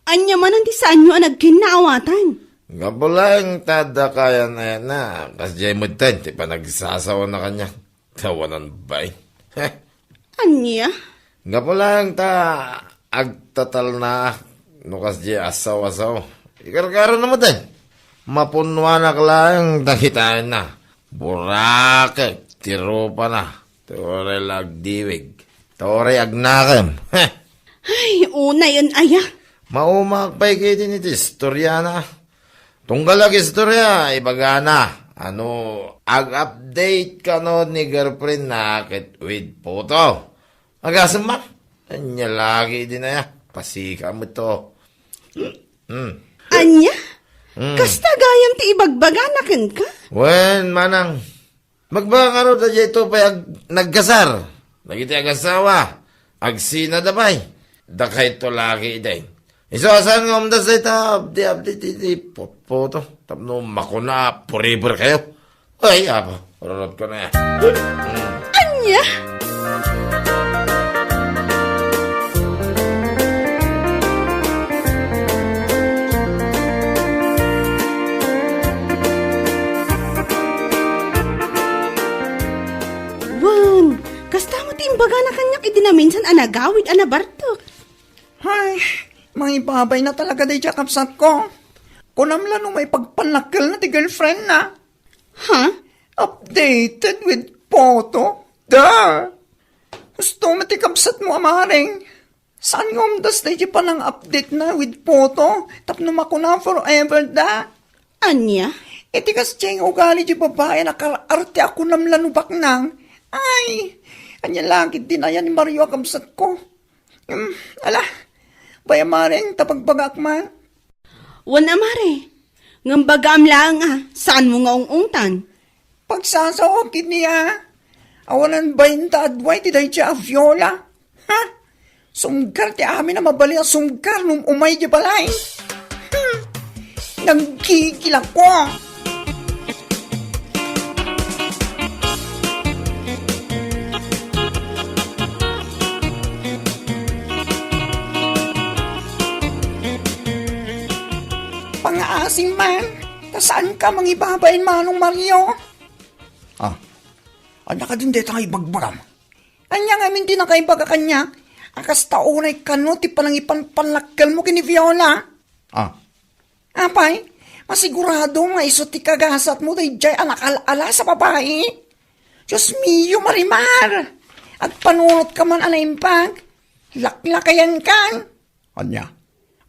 Ania manen ti saanyo a nagkinnaawatan? Gapu laeng ta adda kayan-ayatna, kasdiay metten ti panagsasaona kaniak. Tawanan bain. Ania? Gapu laeng ta agtatalnaak no kasdiay a saw-a sao. Ikarkarana metten. Mapunnoanak laeng dagiti ayanna. Burakek ti rupana. Ti uray la agdiwig. Ti uray agnakem. Heh. Ay, unayen aya. Maumaak pay ketdin iti istoriana. Tunggal agistorya, ibagana, a no ag-update kano ni girlfriendna ket with photo. Agasem man. Ania la ketdin aya? Pasika met to. Hmm. Ania? Hmm. Kasta gayam ti ibagbagana kenka? Wen, manang. Magbagak ngarud a daytoy pay ag-, naggasar. Dagiti agasawa, agsinada pay. Dakayto la ketdin. Isu a saan nga umdas dayta, abdi, abdi, ti, ti, putputo. Tapno makuna, forever kayo. Ay, apa, ururot ko na yan. Hmm. Ania? Wen, kasta met ti imbagana kaniak idi naminsan a nagawid a nabartek. Ay, mangibabayna talaga daydiay a kabsatko. Kunam la no maipagpannakkelna ti girlfriendna. Ha? Updated with photo? Da! Husto met ti kabsatmo, Amare. Saan nga umdas daydiay panang-update na with photo tapno makuna forever da? Ania? Iti kasdiay nga ugali ti babai a nakar-arte a kunam la no baknang. Ay, ania la ketdin aya ni Mario a kabsatko? Hmm, ala, bay, Amare, ta pagbagak man. Wen, Amare, ngem bagaam laeng a saanmo nga ung-ungtan. Pagsasaok iti a, awanan bain ta adua iti daydiay a Viola. Ha? Sumgar ti amin a mabalin a sumgar no umay di balay. Hmm. Nanggigilak ko. Pangaasing man, ta saan ka mangibabain, Manong Mario? Ah, ania kadin dayta nga ibagbagam? Ania ngamin ti nakaibaga kaniak a kasta unay kano ti panangipanpannakkelmo ken ni Viola? Ah. Apay, masigurado nga isu ti kagasatmo daydiay a nakal-alas a babai? Dios mio, Marimar! Agpanunotka man a naimbag. Laklakayankan. Ania?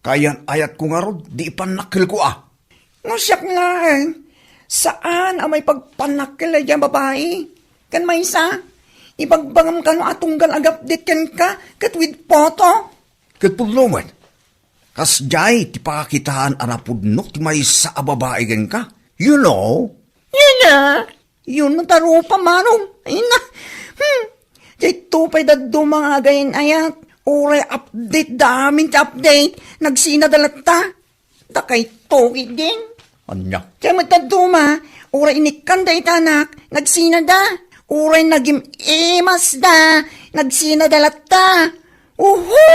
Kayan-ayatko ngarud, di ipannakkelko a. No siak laeng, saan a maipagpannakkel daydiay a babai. Ken maysa, ibagbagam kano a tunggal ag-update kenka ket with photo. Ket pudno met, kasdiay ti pakakitaan a napudno ti maysa a babai kenka. You know? You know? Yun no ta rupa, Manong. Ay na. Hmm. Dayto pay dadduma nga agayan-ayat. Uray update da amin ti update. Nagsinada latta. Dakayto ketdin. Ania? Diay met dadduma, uray inikkan dayta anak, nagsinada. Uray nagim-imas da, nagsinada latta. Uhu!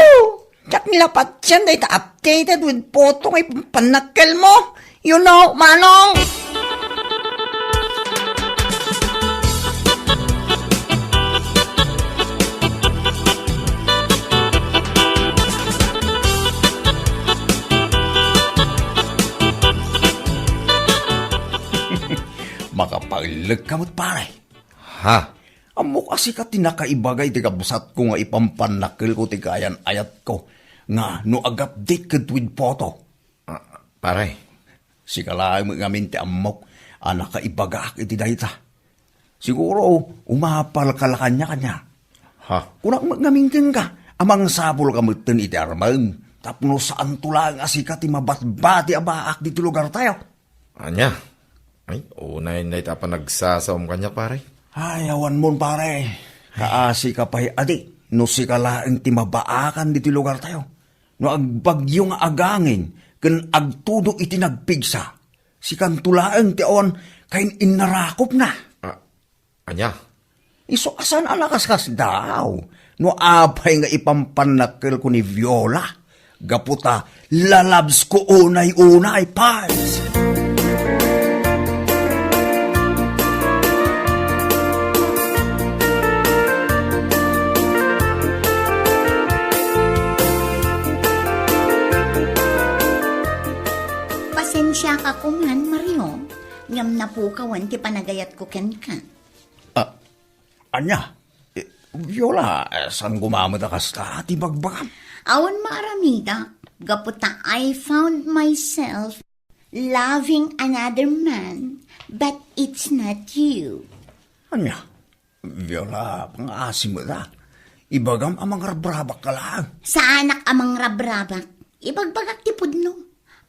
Diak ni la patien dayta updated with photo nga ipanpannakkelmo. You know, Manong! Lekka met, pare. Ha? Ammok a sika ti nakaibaga iti kabsatko nga ipampannakkelko ti kaayan-ayatko nga no ag-update ket with photo. Ah, pare. Sika laeng met ngamin ti ammok a nakaibagaak iti dayta. Siguro, umapalka la kaniak, ania? Ha? Kunak met ngamin kenka, a mangsapulka metten iti armem, tapno saanto laeng a sika ti mabatbati a baak ditoy lugartayo. Ania? Ay, unay dayta a panagsasaom kaniak, pare. Ay, awanmon, pare. Kaasika pay adi, no sika laeng ti mabaakan ditoy lugartayo. No agbagyo nga agangin ken agtudo iti nagpigsa, sikanto laeng ti awan kain-innarakopna. Ah, ania? Isu a saan a nakaskasdaaw no apay nga ipampannakkelko ni Viola gapu ta lalabsko unay-unay, pals. Pasensiaka koman, Mario, ngem napukawan ti panagayatko kenka. Ah, ania? Eh, Viola, eh, saan gumammet a kasta ti bagbagam? Awan maaramidak, gapu ta I found myself loving another man, but it's not you. Ania? Viola, pangaasim met a. Ibagam a mangrabrabak ka laeng. Saanak a mangrabrabak. Ibagbagak ti pudno.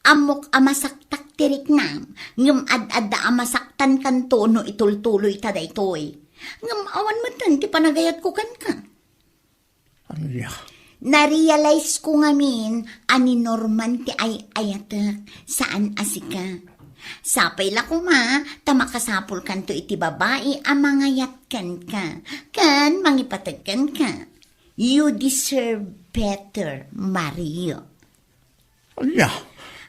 Ammok a masaktak ti riknam, ngem ad-adda a masaktankanto no itultuloyta daytoy. Ngem awan metten ti panagayatko kenka. Ania? Narealize ko ngamin a ni Norman ti ay-ayatek, saan a sika. Sapay la koma ta makasapulkanto iti babai a mangayat kenka, ken mangipateg kenka. You deserve better, Mario. Ania?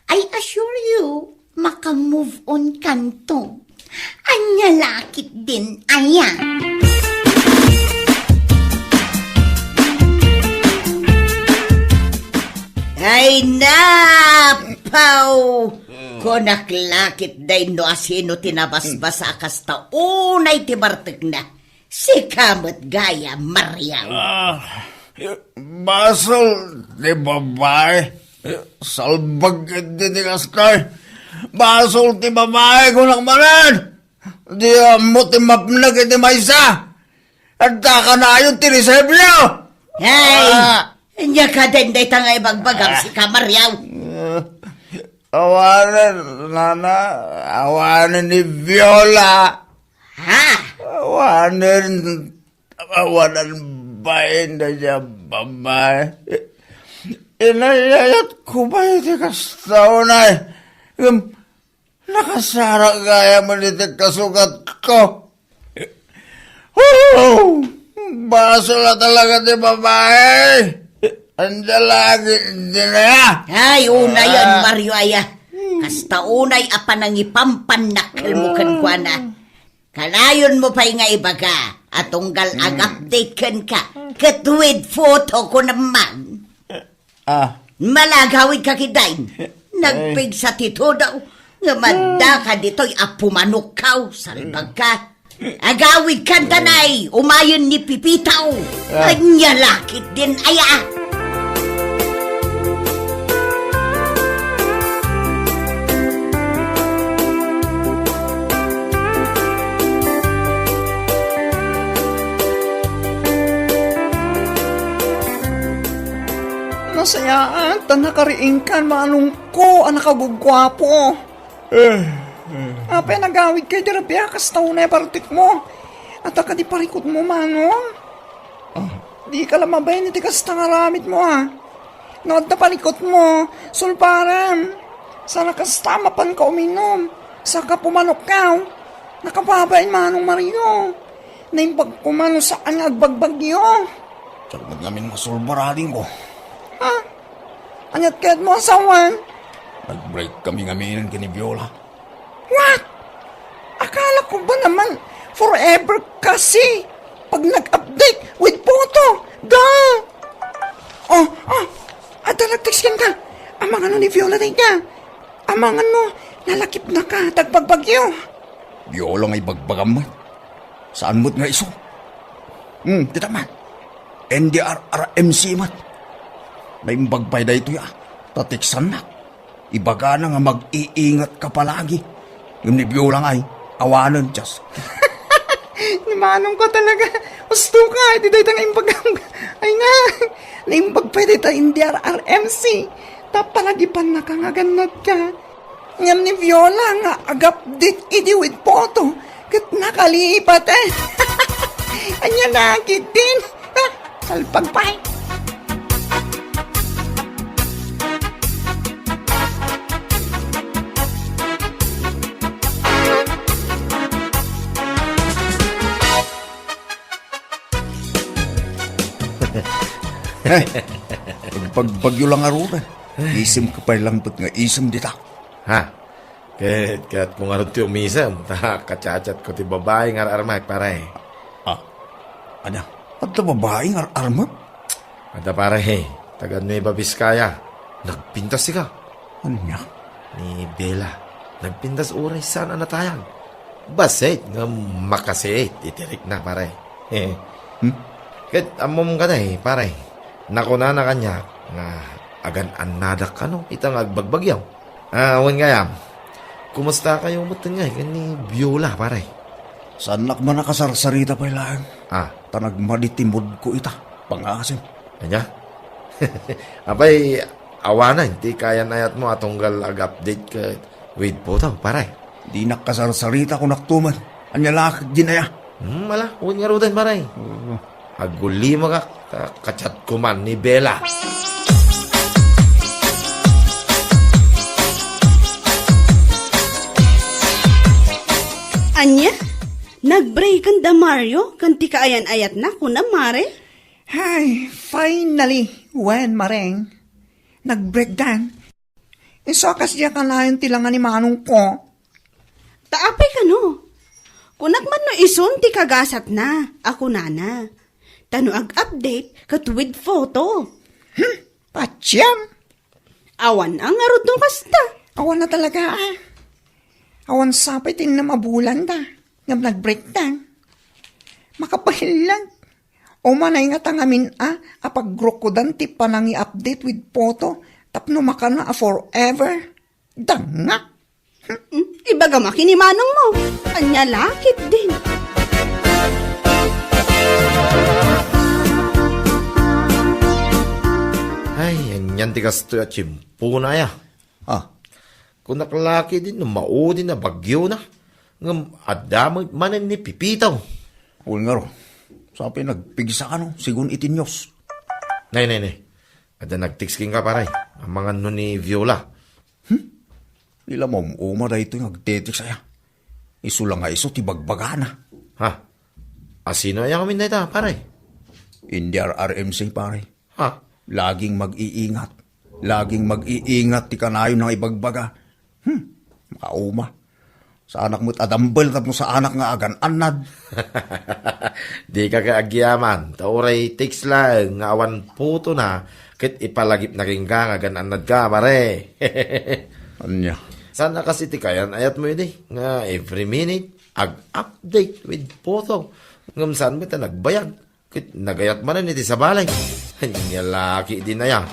I assure you, maka-move on kanto. Ania la ketdin aya? Ay, napaw! Kunak la ketdin no asino ti nabasbasa a kasta unay ti bartekna. Sika met gayam, Mario. Ah, basol ti babai. Salbag iti ti kastoy. Basol ti babai, kunak manen. Di ammo ti mapnek iti maysa. Adda kanayon ti resebio. Hey! Ah. Ania ketdin dayta nga ibagbagam, ah, sika, Mario? Ah, awanen, nana, awanen ni Viola. Ha? Awanen, awanen bain da siya babai. Inayayat ko ba iti kasta unay? Ngem, nakasara gayam iti kasukat ko. Oh, basol a talaga ti babai. Anda lagi din aya. Ay, unayen, ah, Mario, aya. Kasta unay a panangipampannakkelmo kenkuana. Kanayonmo pay nga ibaga a tunggal ag-update kenka, ket with photo ko naman. Ah. Malagawidka ketdin. Nagpigsa ti tudo nga addaka ditoy a pumanokkaw, salbagka. Agawidkan tanay, umayen ni Pipitaw. Ah. Ania la ketdin aya? Nasayaat ta nakariingkan, manongko a nakagugguapo. Eh, eh. Apay a nagawidka iti rabii a kasta unay a bartekmo? Adda kadi parikutmo, manong? Ah. Dika la mabain iti kasta nga aramidmo, a? No adda parikutmo, sulbarem. Saan a kasta, mapanka uminum. Saka pumanokkaw. Nakababain, Manong Mario. Naimbag koma no saan nga agbagbagyo. Diak met ngamin masulbar, adingko. Ha? Ania ti kayatmo a sawen? Nag-break kami ngamin ken ni Viola. What? Akala ko ba naman forever kasi pag nag-update with photo? Da! Oh, oh, adda nag-text kenka. Amangan no ni Viola dayta. Amangan no nalakipnaka ta agbagbagyo. Biola nga ibagbagam met. Saan met nga isu? Hmm, kita man. N D R R M C met. Naimbag pay daytoy, ah. Tateksannak. Ibagana nga mag-iingat ka palagi. Ngem ni Biola ngay, awanen, Diyos. Ni Manong ko talaga. Husto ka, iti dayta nga imbagam. Ay nga, naimbag pay dayta N D R R M C. Ta palagipannaka nga agannad ka. Ngem ni Viola nga ag-update idi with photo, ket nakalipat, eh. Ania la ketdin. Salpag pay. Eh, agbagbagyo la ngarud, eh. Isem ka pay laeng met nga isem dita. Ha? Ket, ket kung ngarud ti umisem, ta kachat-chat ko ti babai nga ar-armek, pare. Ah, ania? Adda babai nga ar-armek? Adda, pare, taga Nueva Vizcaya. Nagpintas ika. Ania? Ni Bella. Nagpintas uray saan a natayag. Bassit nga makasiit iti rikna, pare. Hmm? Ket ammom kadi, pare. Nakunana kaniak nga agan-annadak kano ita nga agbagbagyo. Ah, wen gayam. Kumusta kayo met ngay ken ni Viola, pare? Saannak man a kasarsarita pay laeng. Ah. Ta nagmadi ti mood ko ita. Pangasim. Ania? Apay, awanen ti kaayan-ayatmo a tunggal ag-update ket with photo, pare? Dinak kasarsarita, kunak to man. Ania la ketdin aya? Hmm, ala, wen ngaruden, pare. Oo. Agulimaka, ka-, kachat ko man ni Bella. Ania? Nagbreakan da Mario ken ti kaayan-ayatna, kunam, mare? Ay, finally, wen, mareng. Nagbreakdan. Isu a kasdiay kanayon ti langa ni manong ko. Ta apay kano? Kunak man no isun ti kagasatna, a kunana. Ta no ag-update, ket with photo. Hmm, patiem. Awan a ngarud no kasta. Awan na talaga, ah. Awan sa pay ti innem a bulan da. Ngem nagbreakdan. Makabahilan. Umanay ngata ngamin a, a pagrukodan ti panangi-update with photo tapno makana a forever. Danga! Hmm, ibagam a ken ni manongmo. Ania la ketdin? Ay, anian ti kastoy a tiempona aya. Ah. Kunak la ketdin no maudin a bagyona, ngem adda met manen ni Pipito. Wen ngarud, sa pay nagpigsa kano, segun iti news. Nay, nay, nay. Adda nag-text kenka, pare. Amangan no ni Viola. Hmm? Di la maum-uma daytoy nga agte-text aya. Isu la nga isu ti bagbagana. Ha? A sino aya ngamin dayta, pare? N D R R M C, pare. Ha? Laging mag-iingat. Laging mag-iingat ti kanayon nga ibagbaga. Hmm, makauma. Saanak met a dumbbell tapno saanak nga agan-annad. Dika kaagiaman, ta uray text laeng nga awan photo na, ket ipalagipna kenka nga agan-annad ka, pare. Ania? Saan a kas iti kaayan-ayatmo idi, nga every minute, ag-update with photo. Ngem saan met a nagbayag. Ket nagayat manen iti sabali. Ania la ketdin aya?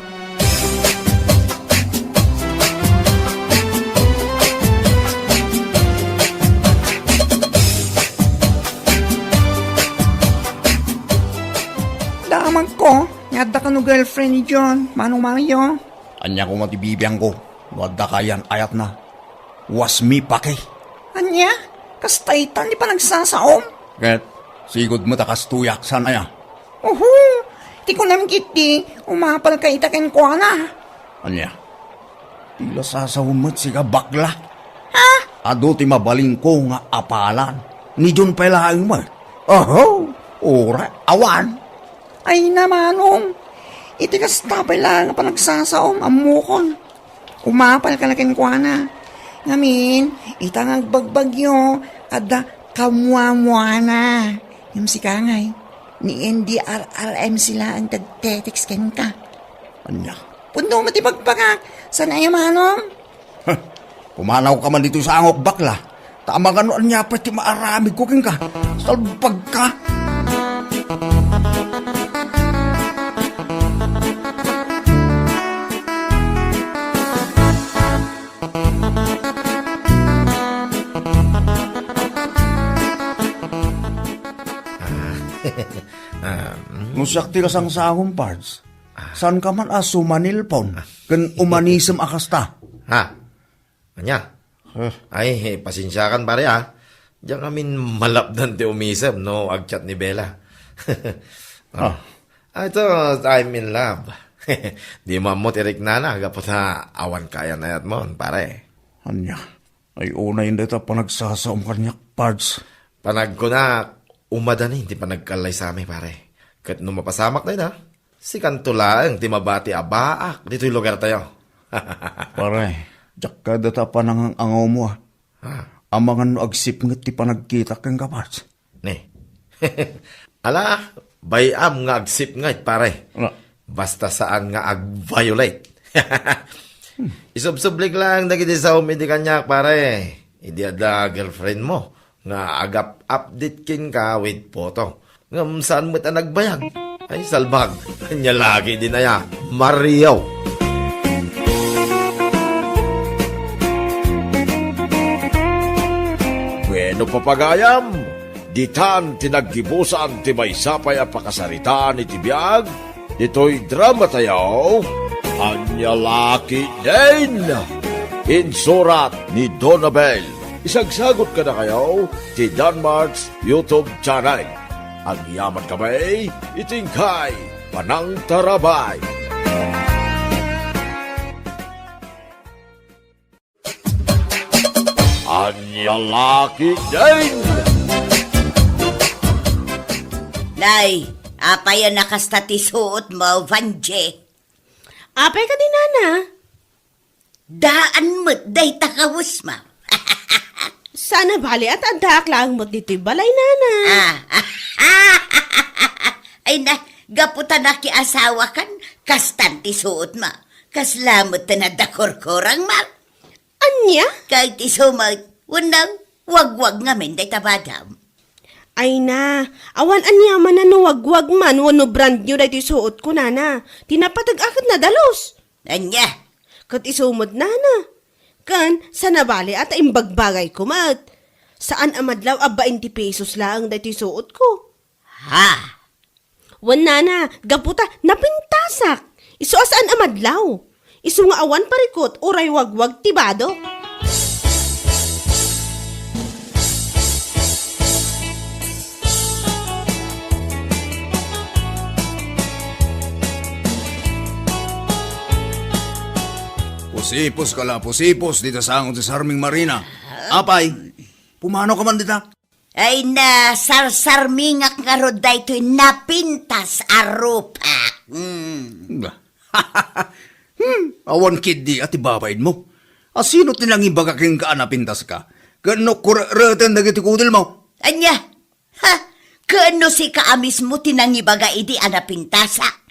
Damagko, nga adda kano girlfriend ni John, Manong Mario. Ania koma ti bibiangko, no adda kaayan-ayatna. Wasmi pake. Ania? Kasta itan ti panagsasaom? Ket, sigud met a kastoyak, saan aya? Uhu! Ti kunam ketdi, umapalka ita kenkuana. Ania? Ti la sasaom met sika, bakla. Ha? Adu ti mabalinko nga apalan. Ni John pay laeng met. Oho! Uray, awan. Ay na, Manong. Iti kasta pay laeng a panagsasaom, ammokon. Umapalka la kenkuana. Ngamin, ita nga agbagbagyo, adda kamuamuana. Ngem sika ngay, ni N D R R M C laeng ti agte-text kenka. Ania? Pudno met ti bagbagak. Saan aya, Manong? Huh, pumanawka man ditoy sangok, bakla. Ta amangan no ania pay ti maaramidko kenka. Salbagka! Ah, mm. No siak ti kasangsangom, Pards, saan ka man a sumanilpon ken umanisem a kasta? Ha? Ania? Eh. Ay, eh, pasensiakan, pare, ah. Diak ngamin malapdan ti umisem no agchat ni Bella. Ah. Ah, ito, I'm in love. Di mo ammo ti riknana, gapu ta awan kayan-ayat mo, pare. Ania? Ay, unay dayta panagsasaom kaniak, Pards. Panagkunak, umadanin ti panagkallaysami, pare. Ket no mapasamak dayta, sikanto laeng ti mabati a baak ditoy lugartayo. Pare, diak kayat dayta panangang-angawmo, ah. Ha? Amangan no agsipnget ti panagkitak kenka, Pards. Ne. Ala, bay-am nga agsipnget, pare. Ala. Basta saan nga ag-violate. Isubsublik lang dagiti saom idi kaniak, pare. Idi adda girlfriend mo nga agap-update kenka with photo. Ngem saan met a nagbayag? Ay, salbag. Ania lagi din aya. Mario. Bueno, papagayam, ditan ti naggibusan ti maysa pay a pakasaritaan iti biag ditoy dramatayo, Ania Laki Din. Insurat ni Donabel. Isagsagot kadakayo ti Danmart's YouTube channel. Agyaman kami iti inkay panangtarabay. Ania Laki Din. Nay, apay a nakasta ti suot mo, Vangie? Apay kadi, nana? Daan met dayta kawesmo. Saan a bali a ta addaak laeng met ditoy balay, nana. Ah. Ay na, gapu ta nakiasawakan, kastan ti suotmo. Kasla met ti nadda kurkurangmo. Ania? Kay ti suot, wenno wagwag ngamin dayta badam. Ay na, awan aniaman a no wagwag man wenno brand new daytoy suotko, nana. Ti napateg-ak ket nadalus. Ania? Ket isu met, nana. Ken, saan a bali a ta imbagbagayko met. Saan a madlaw a bainte pesos laeng daytoy suotko. Ha? Wen, nana, gapu ta napintasak. Isu a saan a madlaw. Isu nga awan parikut uray wagwag ti badok. Pusipos ka la, pusipos, dita sango ti sarming Marina. Apay, pumano ka man dita? Ay, nasarsarmingak ngarud daytoy napintas a rupak. Hmm. Bah. Hmm, awan ketdi a ti babainmo. A sino ti nangibaga kenka a napintaska? Ken no kurereten dagiti kudelmo? Ania? Ha? Ken no sika a mismo ti nangibaga idi a napintasak?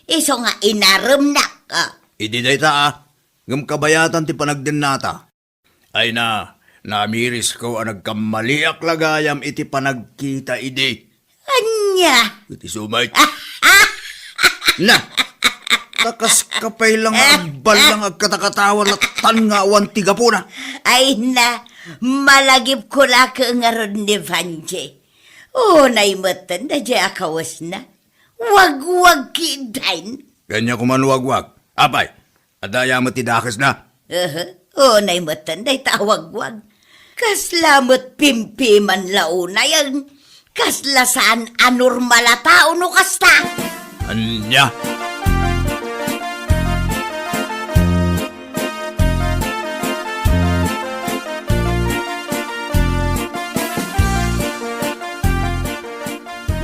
Isu nga inaremnak, ah. Idi dayta, ah. Ngem kabayatan ti panagdennata. Ay na, namirisko a nagkammaliak la gayam iti panagkita idi. Ania? Iti sumay. Na, kakas ka pay lang agballang agkatakatawa latan nga awan ti gapuna. Ay na, malagipko la ket ngarud ni Vangie. Unay metten daydiay a kawesna. Wagwag ketdin. Ania koman wagwag? Apay, adda aya met ti dakesna? Aha, unay metten dayta a wagwag. Kasla met pimpiman la unay, kasla saan a normal a tao no kasta. Ania?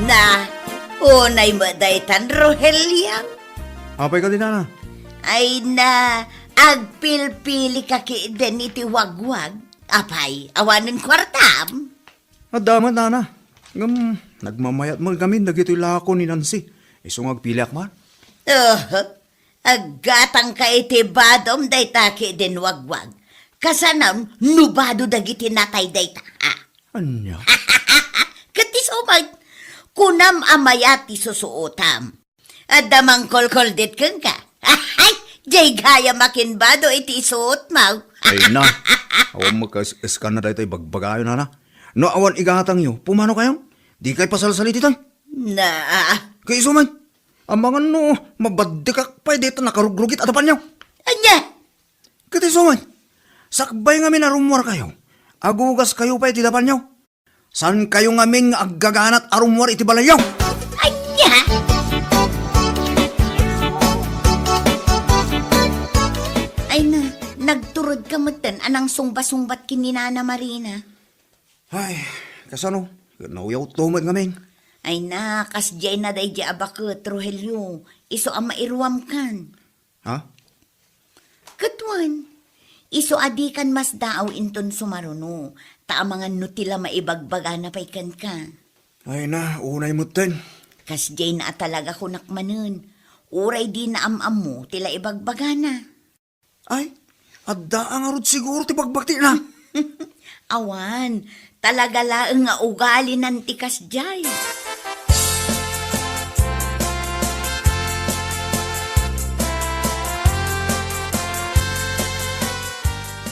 Na, unay met daytan, Rogelio. Apay kadi, nana? Ay na, agpilpili ka ketdin iti wagwag. Apay, awanen kuartam? Adda met, nana. Ngem, nagmamayat met ngamin dagitoy lako ni Nancy. Isu nga agpiliak man. Oho. Aggatangka iti badom dayta ketdin wagwag. Kasano no bado dagiti natay dayta, ha? Ania? Ket isu met, kunam a mayat ti susuotam. Adda mangkolkoldit kenka. Ay, diay gayam a kinbado iti isuotmo. Ay na, awan mo kas-, eskana dayta ibagbagayo, nana. No awan igatangyo, pumano kayo? Di kay pasalsaliti tay? Na. Kay isu met, amangan no, mabaddekak pay dita nakarugrugit a dapanyo. Ania? Ket isu met, sakbay ngamin a rummuar kayo, agugas kayo pay ti dapanyo. Saan kayo ngamin nga aggaganat a rummuar iti balayyo? Ania? Ay na, nagturod ka metten a nangsungba-sungbat ken ni Nana Marina. Ay, kasano? Nauyawto met ngamin. Ay na, kasdiay na daydiay a baket, Rogelio. Isu a mairuam kan. Ha? Ket wen, isu a dikan masdaaw inton sumaruno, ta amangan no ti la maibagbagana pay kenka. Ay na, unay metten. Kasdiay na a talaga kunak manen. Uray dina am-ammo ti la ibagbagana. Ay, adda a ngarud siguro ti bagbagtina. Awan, talaga laeng nga ugalinan ti kasdiay.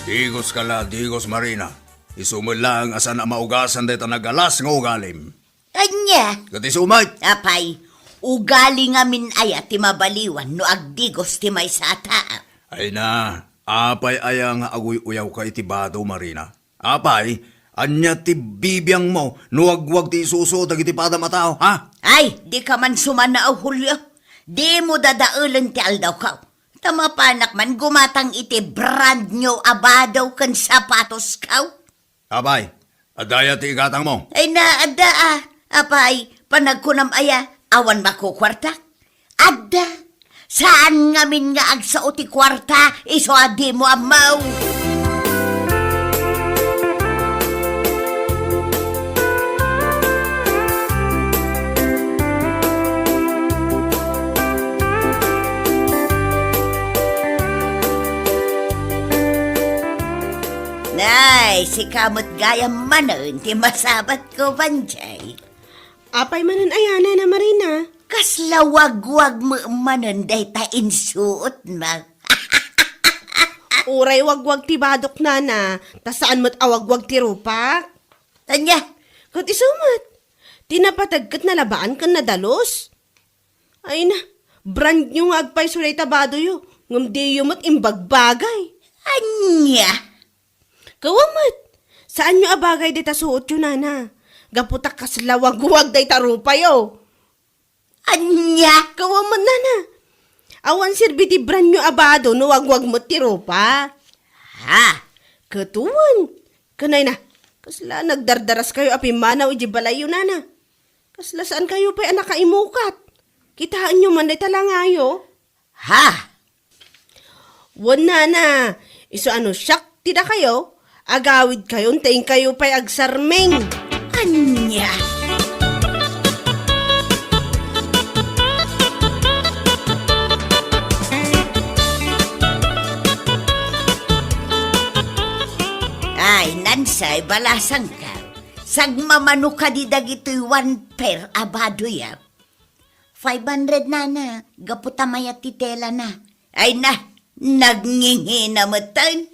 Digos ka la, digos Marina. Isu met laeng a saan a maugasan dayta nagalas nga ugalim. Ania? Ket isu met. Apay, ugali ngamin aya ti mabaliwan no agdigos ti maysa a tao? Ay na, apay aya nga aguy-uyawka iti bado, Marina? Apay, ania ti bibiangmo no wagwag ti isuso dagiti padam a tao, ha? Ay, dika man sumanao, Julio. Dimo dadaelen ti aldawko. Ta mapanak man gumatang iti brand new a bado ken sapatosko. Apay, adda aya ti igatangmo? Ay na, adda a. Apay, panagkunam aya, awan makukuarta? Adda. Saan ngamin nga agsao ti kuarta, isu a dimo ammo. Nay, sika met gayam manen ti masabatko, Banjay. Apay manen aya, Nana Marina? Kasla wagwag met manen dayta insuotmo. Uray wagwag ti badok, Nana, ta saan met a wagwag ti rupak. Ania? Ket isu met, ti napateg ket nalabaan ken nadalus. Ay na, brand new nga agpayso dayta badoyo, ngem diyo met imbagbagay. Ania? Kawa met, saanyo a bagay dayta suotyo, Nana. Gapu ta kasla wagwag dayta rupayo. Ania? Kawa met, Nana. Awan serbi ti brand new a bado no wagwag met ti rupa. Ha? Ket wen, ken ay na, kasla nagdardaraskayo a pimmanaw iti balayyo, Nana. Kasla saankayo pay a nakaimukat. Kitaenyo man dayta langayo. Ha? Wen, Nana, isu a no siak ti dakayo, agawidkayon ta inkayo pay agsarming. Ania? Ay, Nansay, balasangka. Sagmamano kadi dagitoy one pair a badoyo? Five hundred, Nana, gapu ta mayat ti telana. Ay na, nagngingina metten.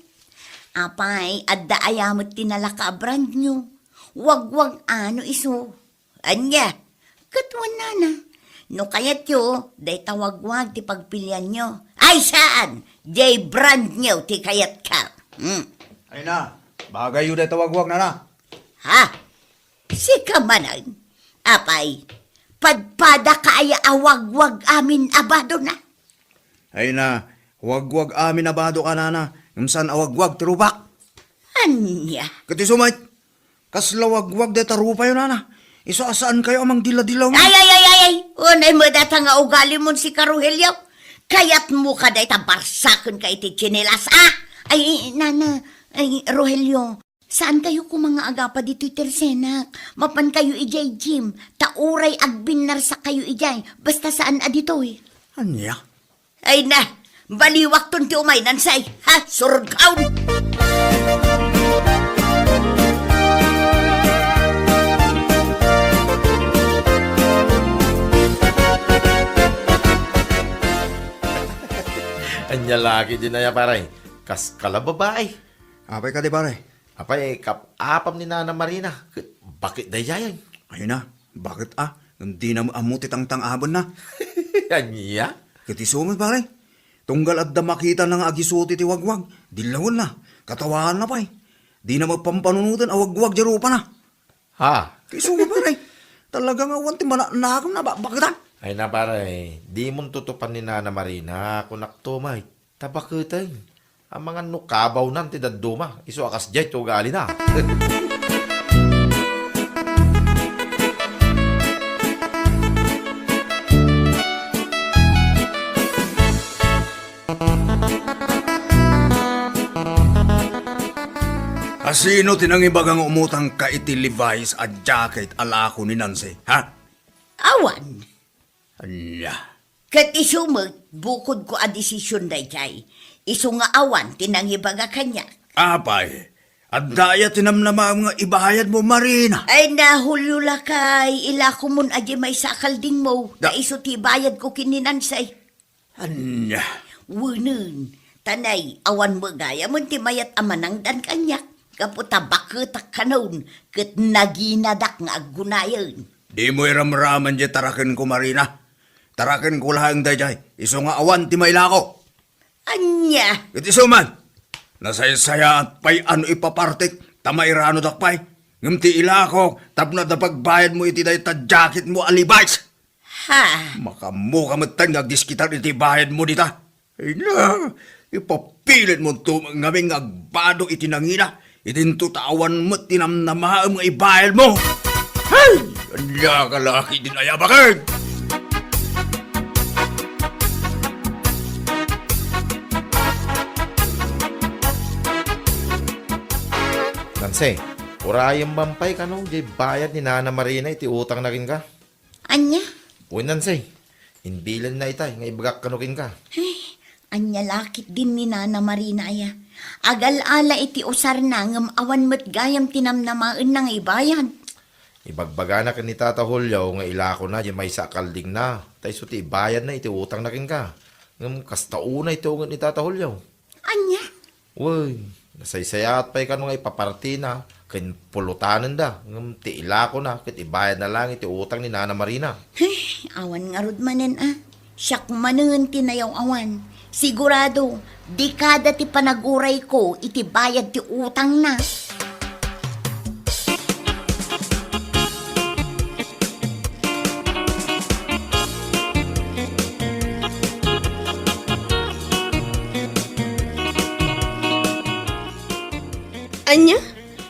Apay, adda aya met ti nalaka a brand new? Wagwag a no isu. Ania? Ket wen, Nana, no kayatyo, dayta wagwag ti pagpilianyo. Ay, saan! Diay brand new ti kayatko. Hmm. Ay na, bagayyo dayta wagwag, Nana. Ha? Sika manen? Apay, padpadaka aya a wagwag amin a badona? Ay na, wagwag amin a bado, Nana, ngem saan a wagwag ti rupak. Ania? Ket isu met, kasla wagwag dayta rupayo, Nana. Isu a saankayo a mangdiladilaw. Ay, ay, ay, ay, ay! Unay met dayta nga ugalimon, sika, Rogelio. Kayatmo ka dayta barsakenka iti tsinelas, a? Ay, Nana, ay, Rogelio, saankayo koma nga agapa ditoy tersenak. Mapankayo idiay gym, ta uray agbinnarsak kayo idiay, basta saan a ditoy. Ania? Ay na, baliwakton ti umay, Nansay, ha? Surodkaon! Ania la ketdin aya, pare? Kas kala babai. Apay kadi, pare? Apay, kap-apam ni Nana Marina. Ket baket daydiay. Ay na, baket a? Ngem dina met ammo ti tangtang-abenna. Ania? Ket isu met, pare. Tunggal adda makitana nga agisuti ti wagwag, dillawenna, katawaanna pay. Dina met pampanunoten a wagwag diay rupana. Ha? Isu nga, pare. Talaga nga awan ti manaknakemna, ba-, baketan. Ay na, pare, dimon tutupan ni Nana Marina, kunakto met. Ta baketen. Amangan no kabawnan ti dadduma, isu a kasdiay ti ugalina. A, sino ti nangibaga nga umutangka iti Levi's a jacket a lako ni Nancy, ha? Awan. Ania? Ket isu met, bukodko a desisyon daydiay. Isu nga awan ti nangibaga kaniak. Apay, adda aya ti namnamaem nga ibayadmo, Marina? Ay, na, Julio, lakay, ilakomon a diay maysa a kaldingmo, ta Da- isu ti ibayadko ken ni Nancy. Ania? Wenen, ta nay, awan met gayamen ti mayat a manangdan kaniak, gapu ta baketak kanon, ket naginadak nga aggunayen. Dimo iramraman diay tarakenko, Marina. Tarakenko laeng daydiay, isu nga awan ti mailako. Ania? Ket isu man, nasaysayaat pay a no ipapartik, ta mairanodak pay. Ngem ti ilakok, tapno adda pagbayadmo iti dayta jacketmo a Levi's. Ha? Makaammoka metten nga agdiskitar iti bayadmo dita. Ay na, ipapilitmonto ngamin nga agbado iti nangina, idinto ta awan met ti namnamaem nga ibayadmo. Hay! Ania ka la ketdin aya, baket? Nancy, urayem man pay kano diay bayad ni Nana Marina iti utangna kenka. Ania? Wen, Nancy, imbilenna itay nga ibagak kano kenka. Ay, ania la ketdin ni Nana Marina aya? Agal-ala iti usarna ngem awan met gayam ti namnamaenna nga ibayad. Ibagbagana ken ni Tata Julio nga ilakona diay maysa a kaldingna, ta isu ti ibayadna iti utangna kenka. Ngem kasta unay ti unget ni Tata Julio. Ania? Wen, nasaysayaat pay kano nga ipapartina ken pulotanenda, ngem ti ilakona ket ibayadna laeng iti utang ni Nana Marina. He, awan ngarud manen a. Siak manen ti nayaw-awan. Sigurado, dekada ti panagurayko iti bayad ti utangna. Ania?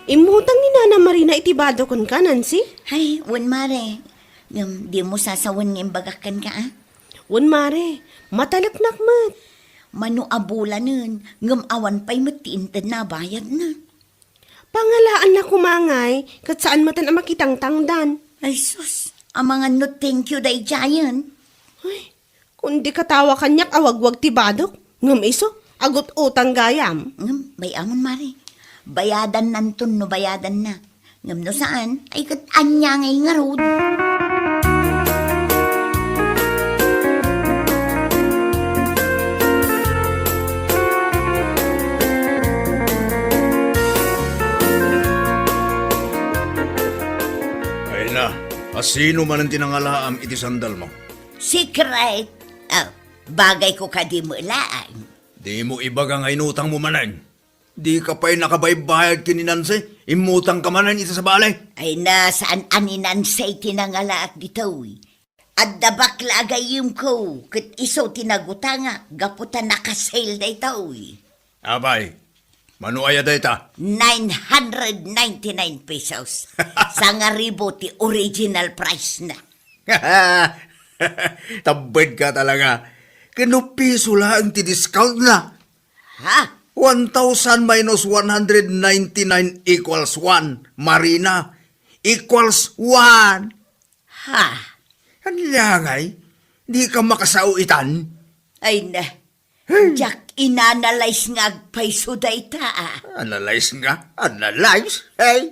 Immutang ni Nana Marina iti bado kenka, Nancy? Ay, wen, mare. Ngem, dimo sasawen nga imbagak kenka, a? Wen, mare. Mataleknak met. Mano a bulanen, ngem awan pay met ti intedna a bayadna. Pangalaanna koma ngay, ket saan metten a makitangtangdan. Ay sus, amangan no thank you daydiayen. Ay, kundi katawa kaniak a wagwag ti badok, ngem isu, agut-utang gayam. Ngem, bay-amon, mare. Bayadannanton no bayadanna. Ngem no saan, ay ket ania ngay ngarud? Ay na, a sino manen ti nangalaam iti sandalmo? Secret! Oh, bagayko kadi met laeng. Dimo ibaga nga inutangmo manen. Dika pay nakabaybayad ken ni Nancy? Immutangka manen iti sabali? Ay na, saan a ni Nancy ti nangalaak ditoy. Adda bakla a gayyemko, ket isu ti nagutangak gapu ta naka-sale daytoy. Apay, mano aya dayta? Nine hundred ninety-nine pesos. Sangaribu ti original price na. Tabbed ka talaga. Ken no piso laeng ti discount na. Ha? One thousand minus one hundred ninety-nine equals one, Marina. Equals one. Ha? Ania ngay? Dika makasao itan? Ay na. Hey. Diak inanalyze nga agpayso dayta, a. Analyze nga? Analyze? Hey,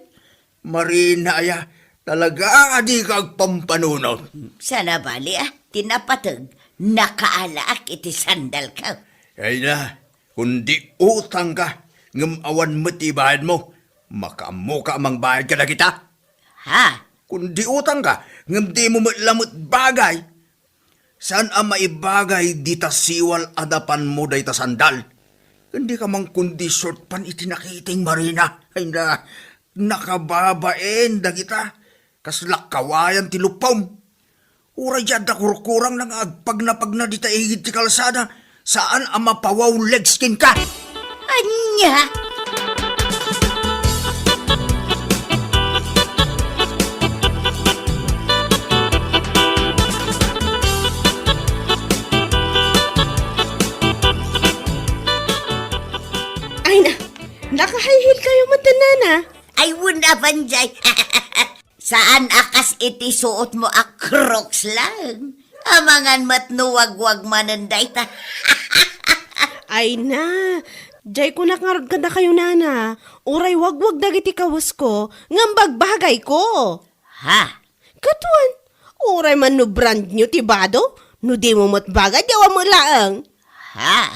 Marina aya, talaga a dika agpampanunot. Sana bali, a, ti napateg, nakaalaak iti sandalko. Ay na, kundi utangka, ngem awan met ti ibayadmo, makaammoka a mangbayad kadagita. Ha? Kundi utangka, ngem dimo met lamet bagay. Saan a maibagay dita siwal a napanmo dayta sandal. Ken dika man kundi short pant iti nakiting, Marina. Ay na, nakababain dagita. Kasla kawayan ti luppom. Uray di adda kurkurangna nga agpagnapagna dita igid ti kalsada, saan a mapawaw legs kenka. Ania? Ay na, naka-high heel kayo met, nana. Ay, wen, Abanjay. Saan a kas iti suotmo a Crocs laeng. Amangan met no wagwag manen dayta. Ay na, jay kunak ngarud kadakayo, nana, uray wagwag dagiti kawesko, ngem bagbagayko. Ha? Ket wen, uray man no brand new ti bado, no dimo met bagay, di awan met laeng. Ha?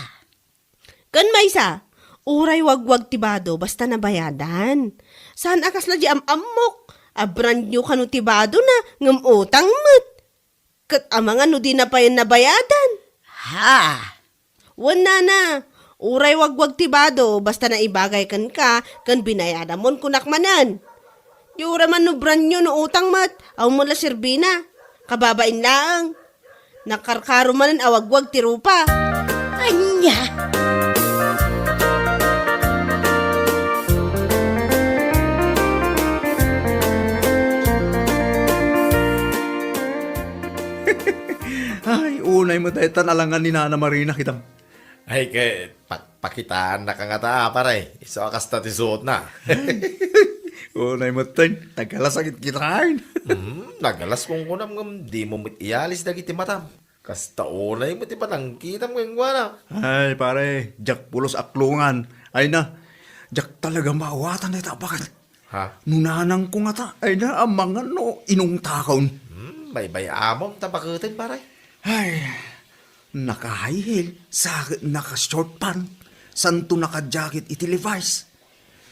Ken maysa, uray wagwag ti bado basta nabayadan. Saan a kasla di am-ammok a brand new kano ti badona ngem utang met. Ket amangan no dina payen nabayadan. Ha? Wen, nana, uray wagwag ti bado basta naibagay kenka ken binayadamon kunak manen. Di uray man no brand new no utang met, awan met la serbina. Kababain laeng. Nakarkaro manen a wagwag ti rupa. Ania? Ay, unay met daytan alangan ni Nana Marina, kitam. Ay, ket pakpakitaannaka ngata, pare. Isu a kasta ti suotna. Unay metten, nagalas a kitkitaen. Hmm, nagalas kunkunam ngem dimo met iyalis dagiti matam. Kasta unay met ti panangkitam kenkuana. Ay, pare, diak pulos aklongan. Ay na, diak talaga maawatan dayta a baket. Ha? No nanangko ngata, ay na, amangan no inungtakon. Hmm, baybay-amon ta baketen, pare. Ay, naka-high heel, sa ket naka-short pant, santo naka-jacket iti Levi's.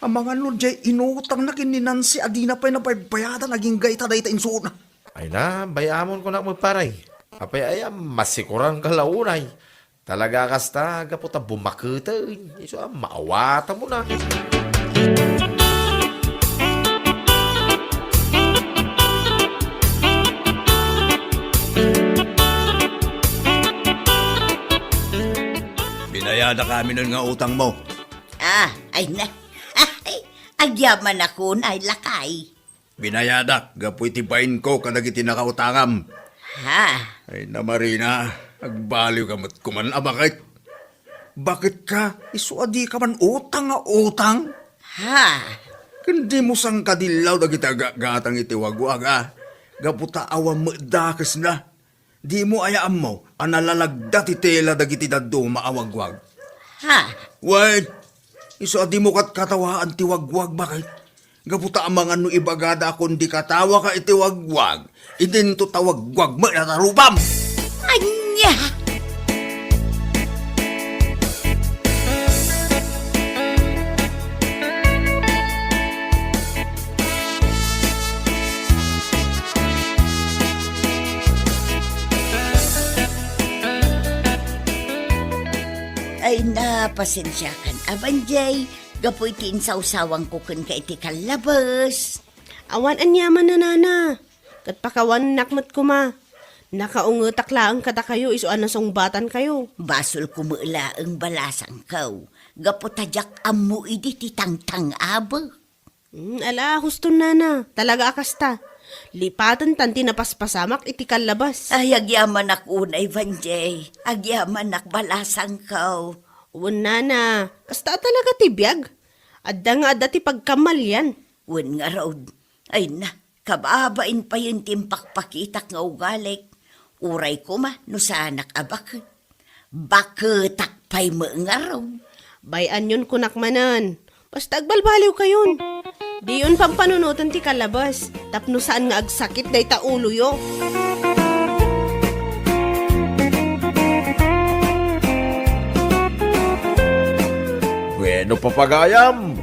Amangan no diay inutangna ken ni Nancy a dina pay nabaybayadan agingga ita dayta insuotna. Ay na, bay-amon kunak met, pare. Apay aya, masikuranka la unay. Talaga a kasta, gapu ta bumaketen, isu a maawatanmona. Binayadak aminen nga utangmo. Ah, ay na. Agyamanak unay, lakay. Binayadak gapu iti bainko kadagiti nakautangam. Ha? Ay na, Marina, agbaliwka met koman a baket. Baket ka, isu a dika man utang nga utang? Ha? Ken dimo sangkadillaw dagiti agatgatang iti wagwag, a? Gapu ta awan met dakesna. Dimo aya ammo a nalalagda ti tela dagiti dadduma a wagwag? Ha? Wen, isu a dimo katkatawaan ti wagwag, baket? Gapu ta amangan no ibagada a kundi katawaka iti wagwag, idinto ta wagwag met a tarupam. Ania? Ay na, pasensiakan, Abanjay, gapu iti insawsawanko kenka iti kallabes. Awan aniaman, nanana. Ket pakawannak met koma. Nakaungetak laeng kadakayo isu a nasungbatankayo. Basolko met laeng, balasangko, gapu ta diak ammo idi ti tangtang-abek. Hmm, ala, huston, nana. Talaga a kasta. Lipaten tan ti napaspasamak iti kallabas. Ay, agyamanak unay, Banjay. Agyamanak, balasangko. Wen, nana. Kasta a talaga ti biag. Adda nga adda ti pagkamalian. Wen ngarud. Ay na, kababain payen ti impakpakitak nga ugalik. Uray koma no saanak a baket. Baketak pay met ngarud. Bay-anyon kunak manen. Basta agbalbaliwkayon. Diyon pampanunoten ti kalabas tapno saan nga agsakit dayta uloyo. Bueno, papagayam,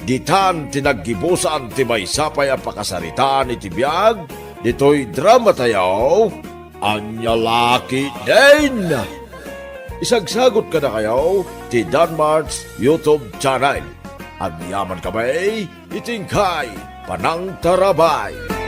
ditan ti naggibusan ti maysa pay a pakasaritaan iti biag ditoy dramatayo, Ania La Ketdin. Isagsagot kadakayo ti Danmart's YouTube channel. Agyaman kami iti inkay panangtarabay.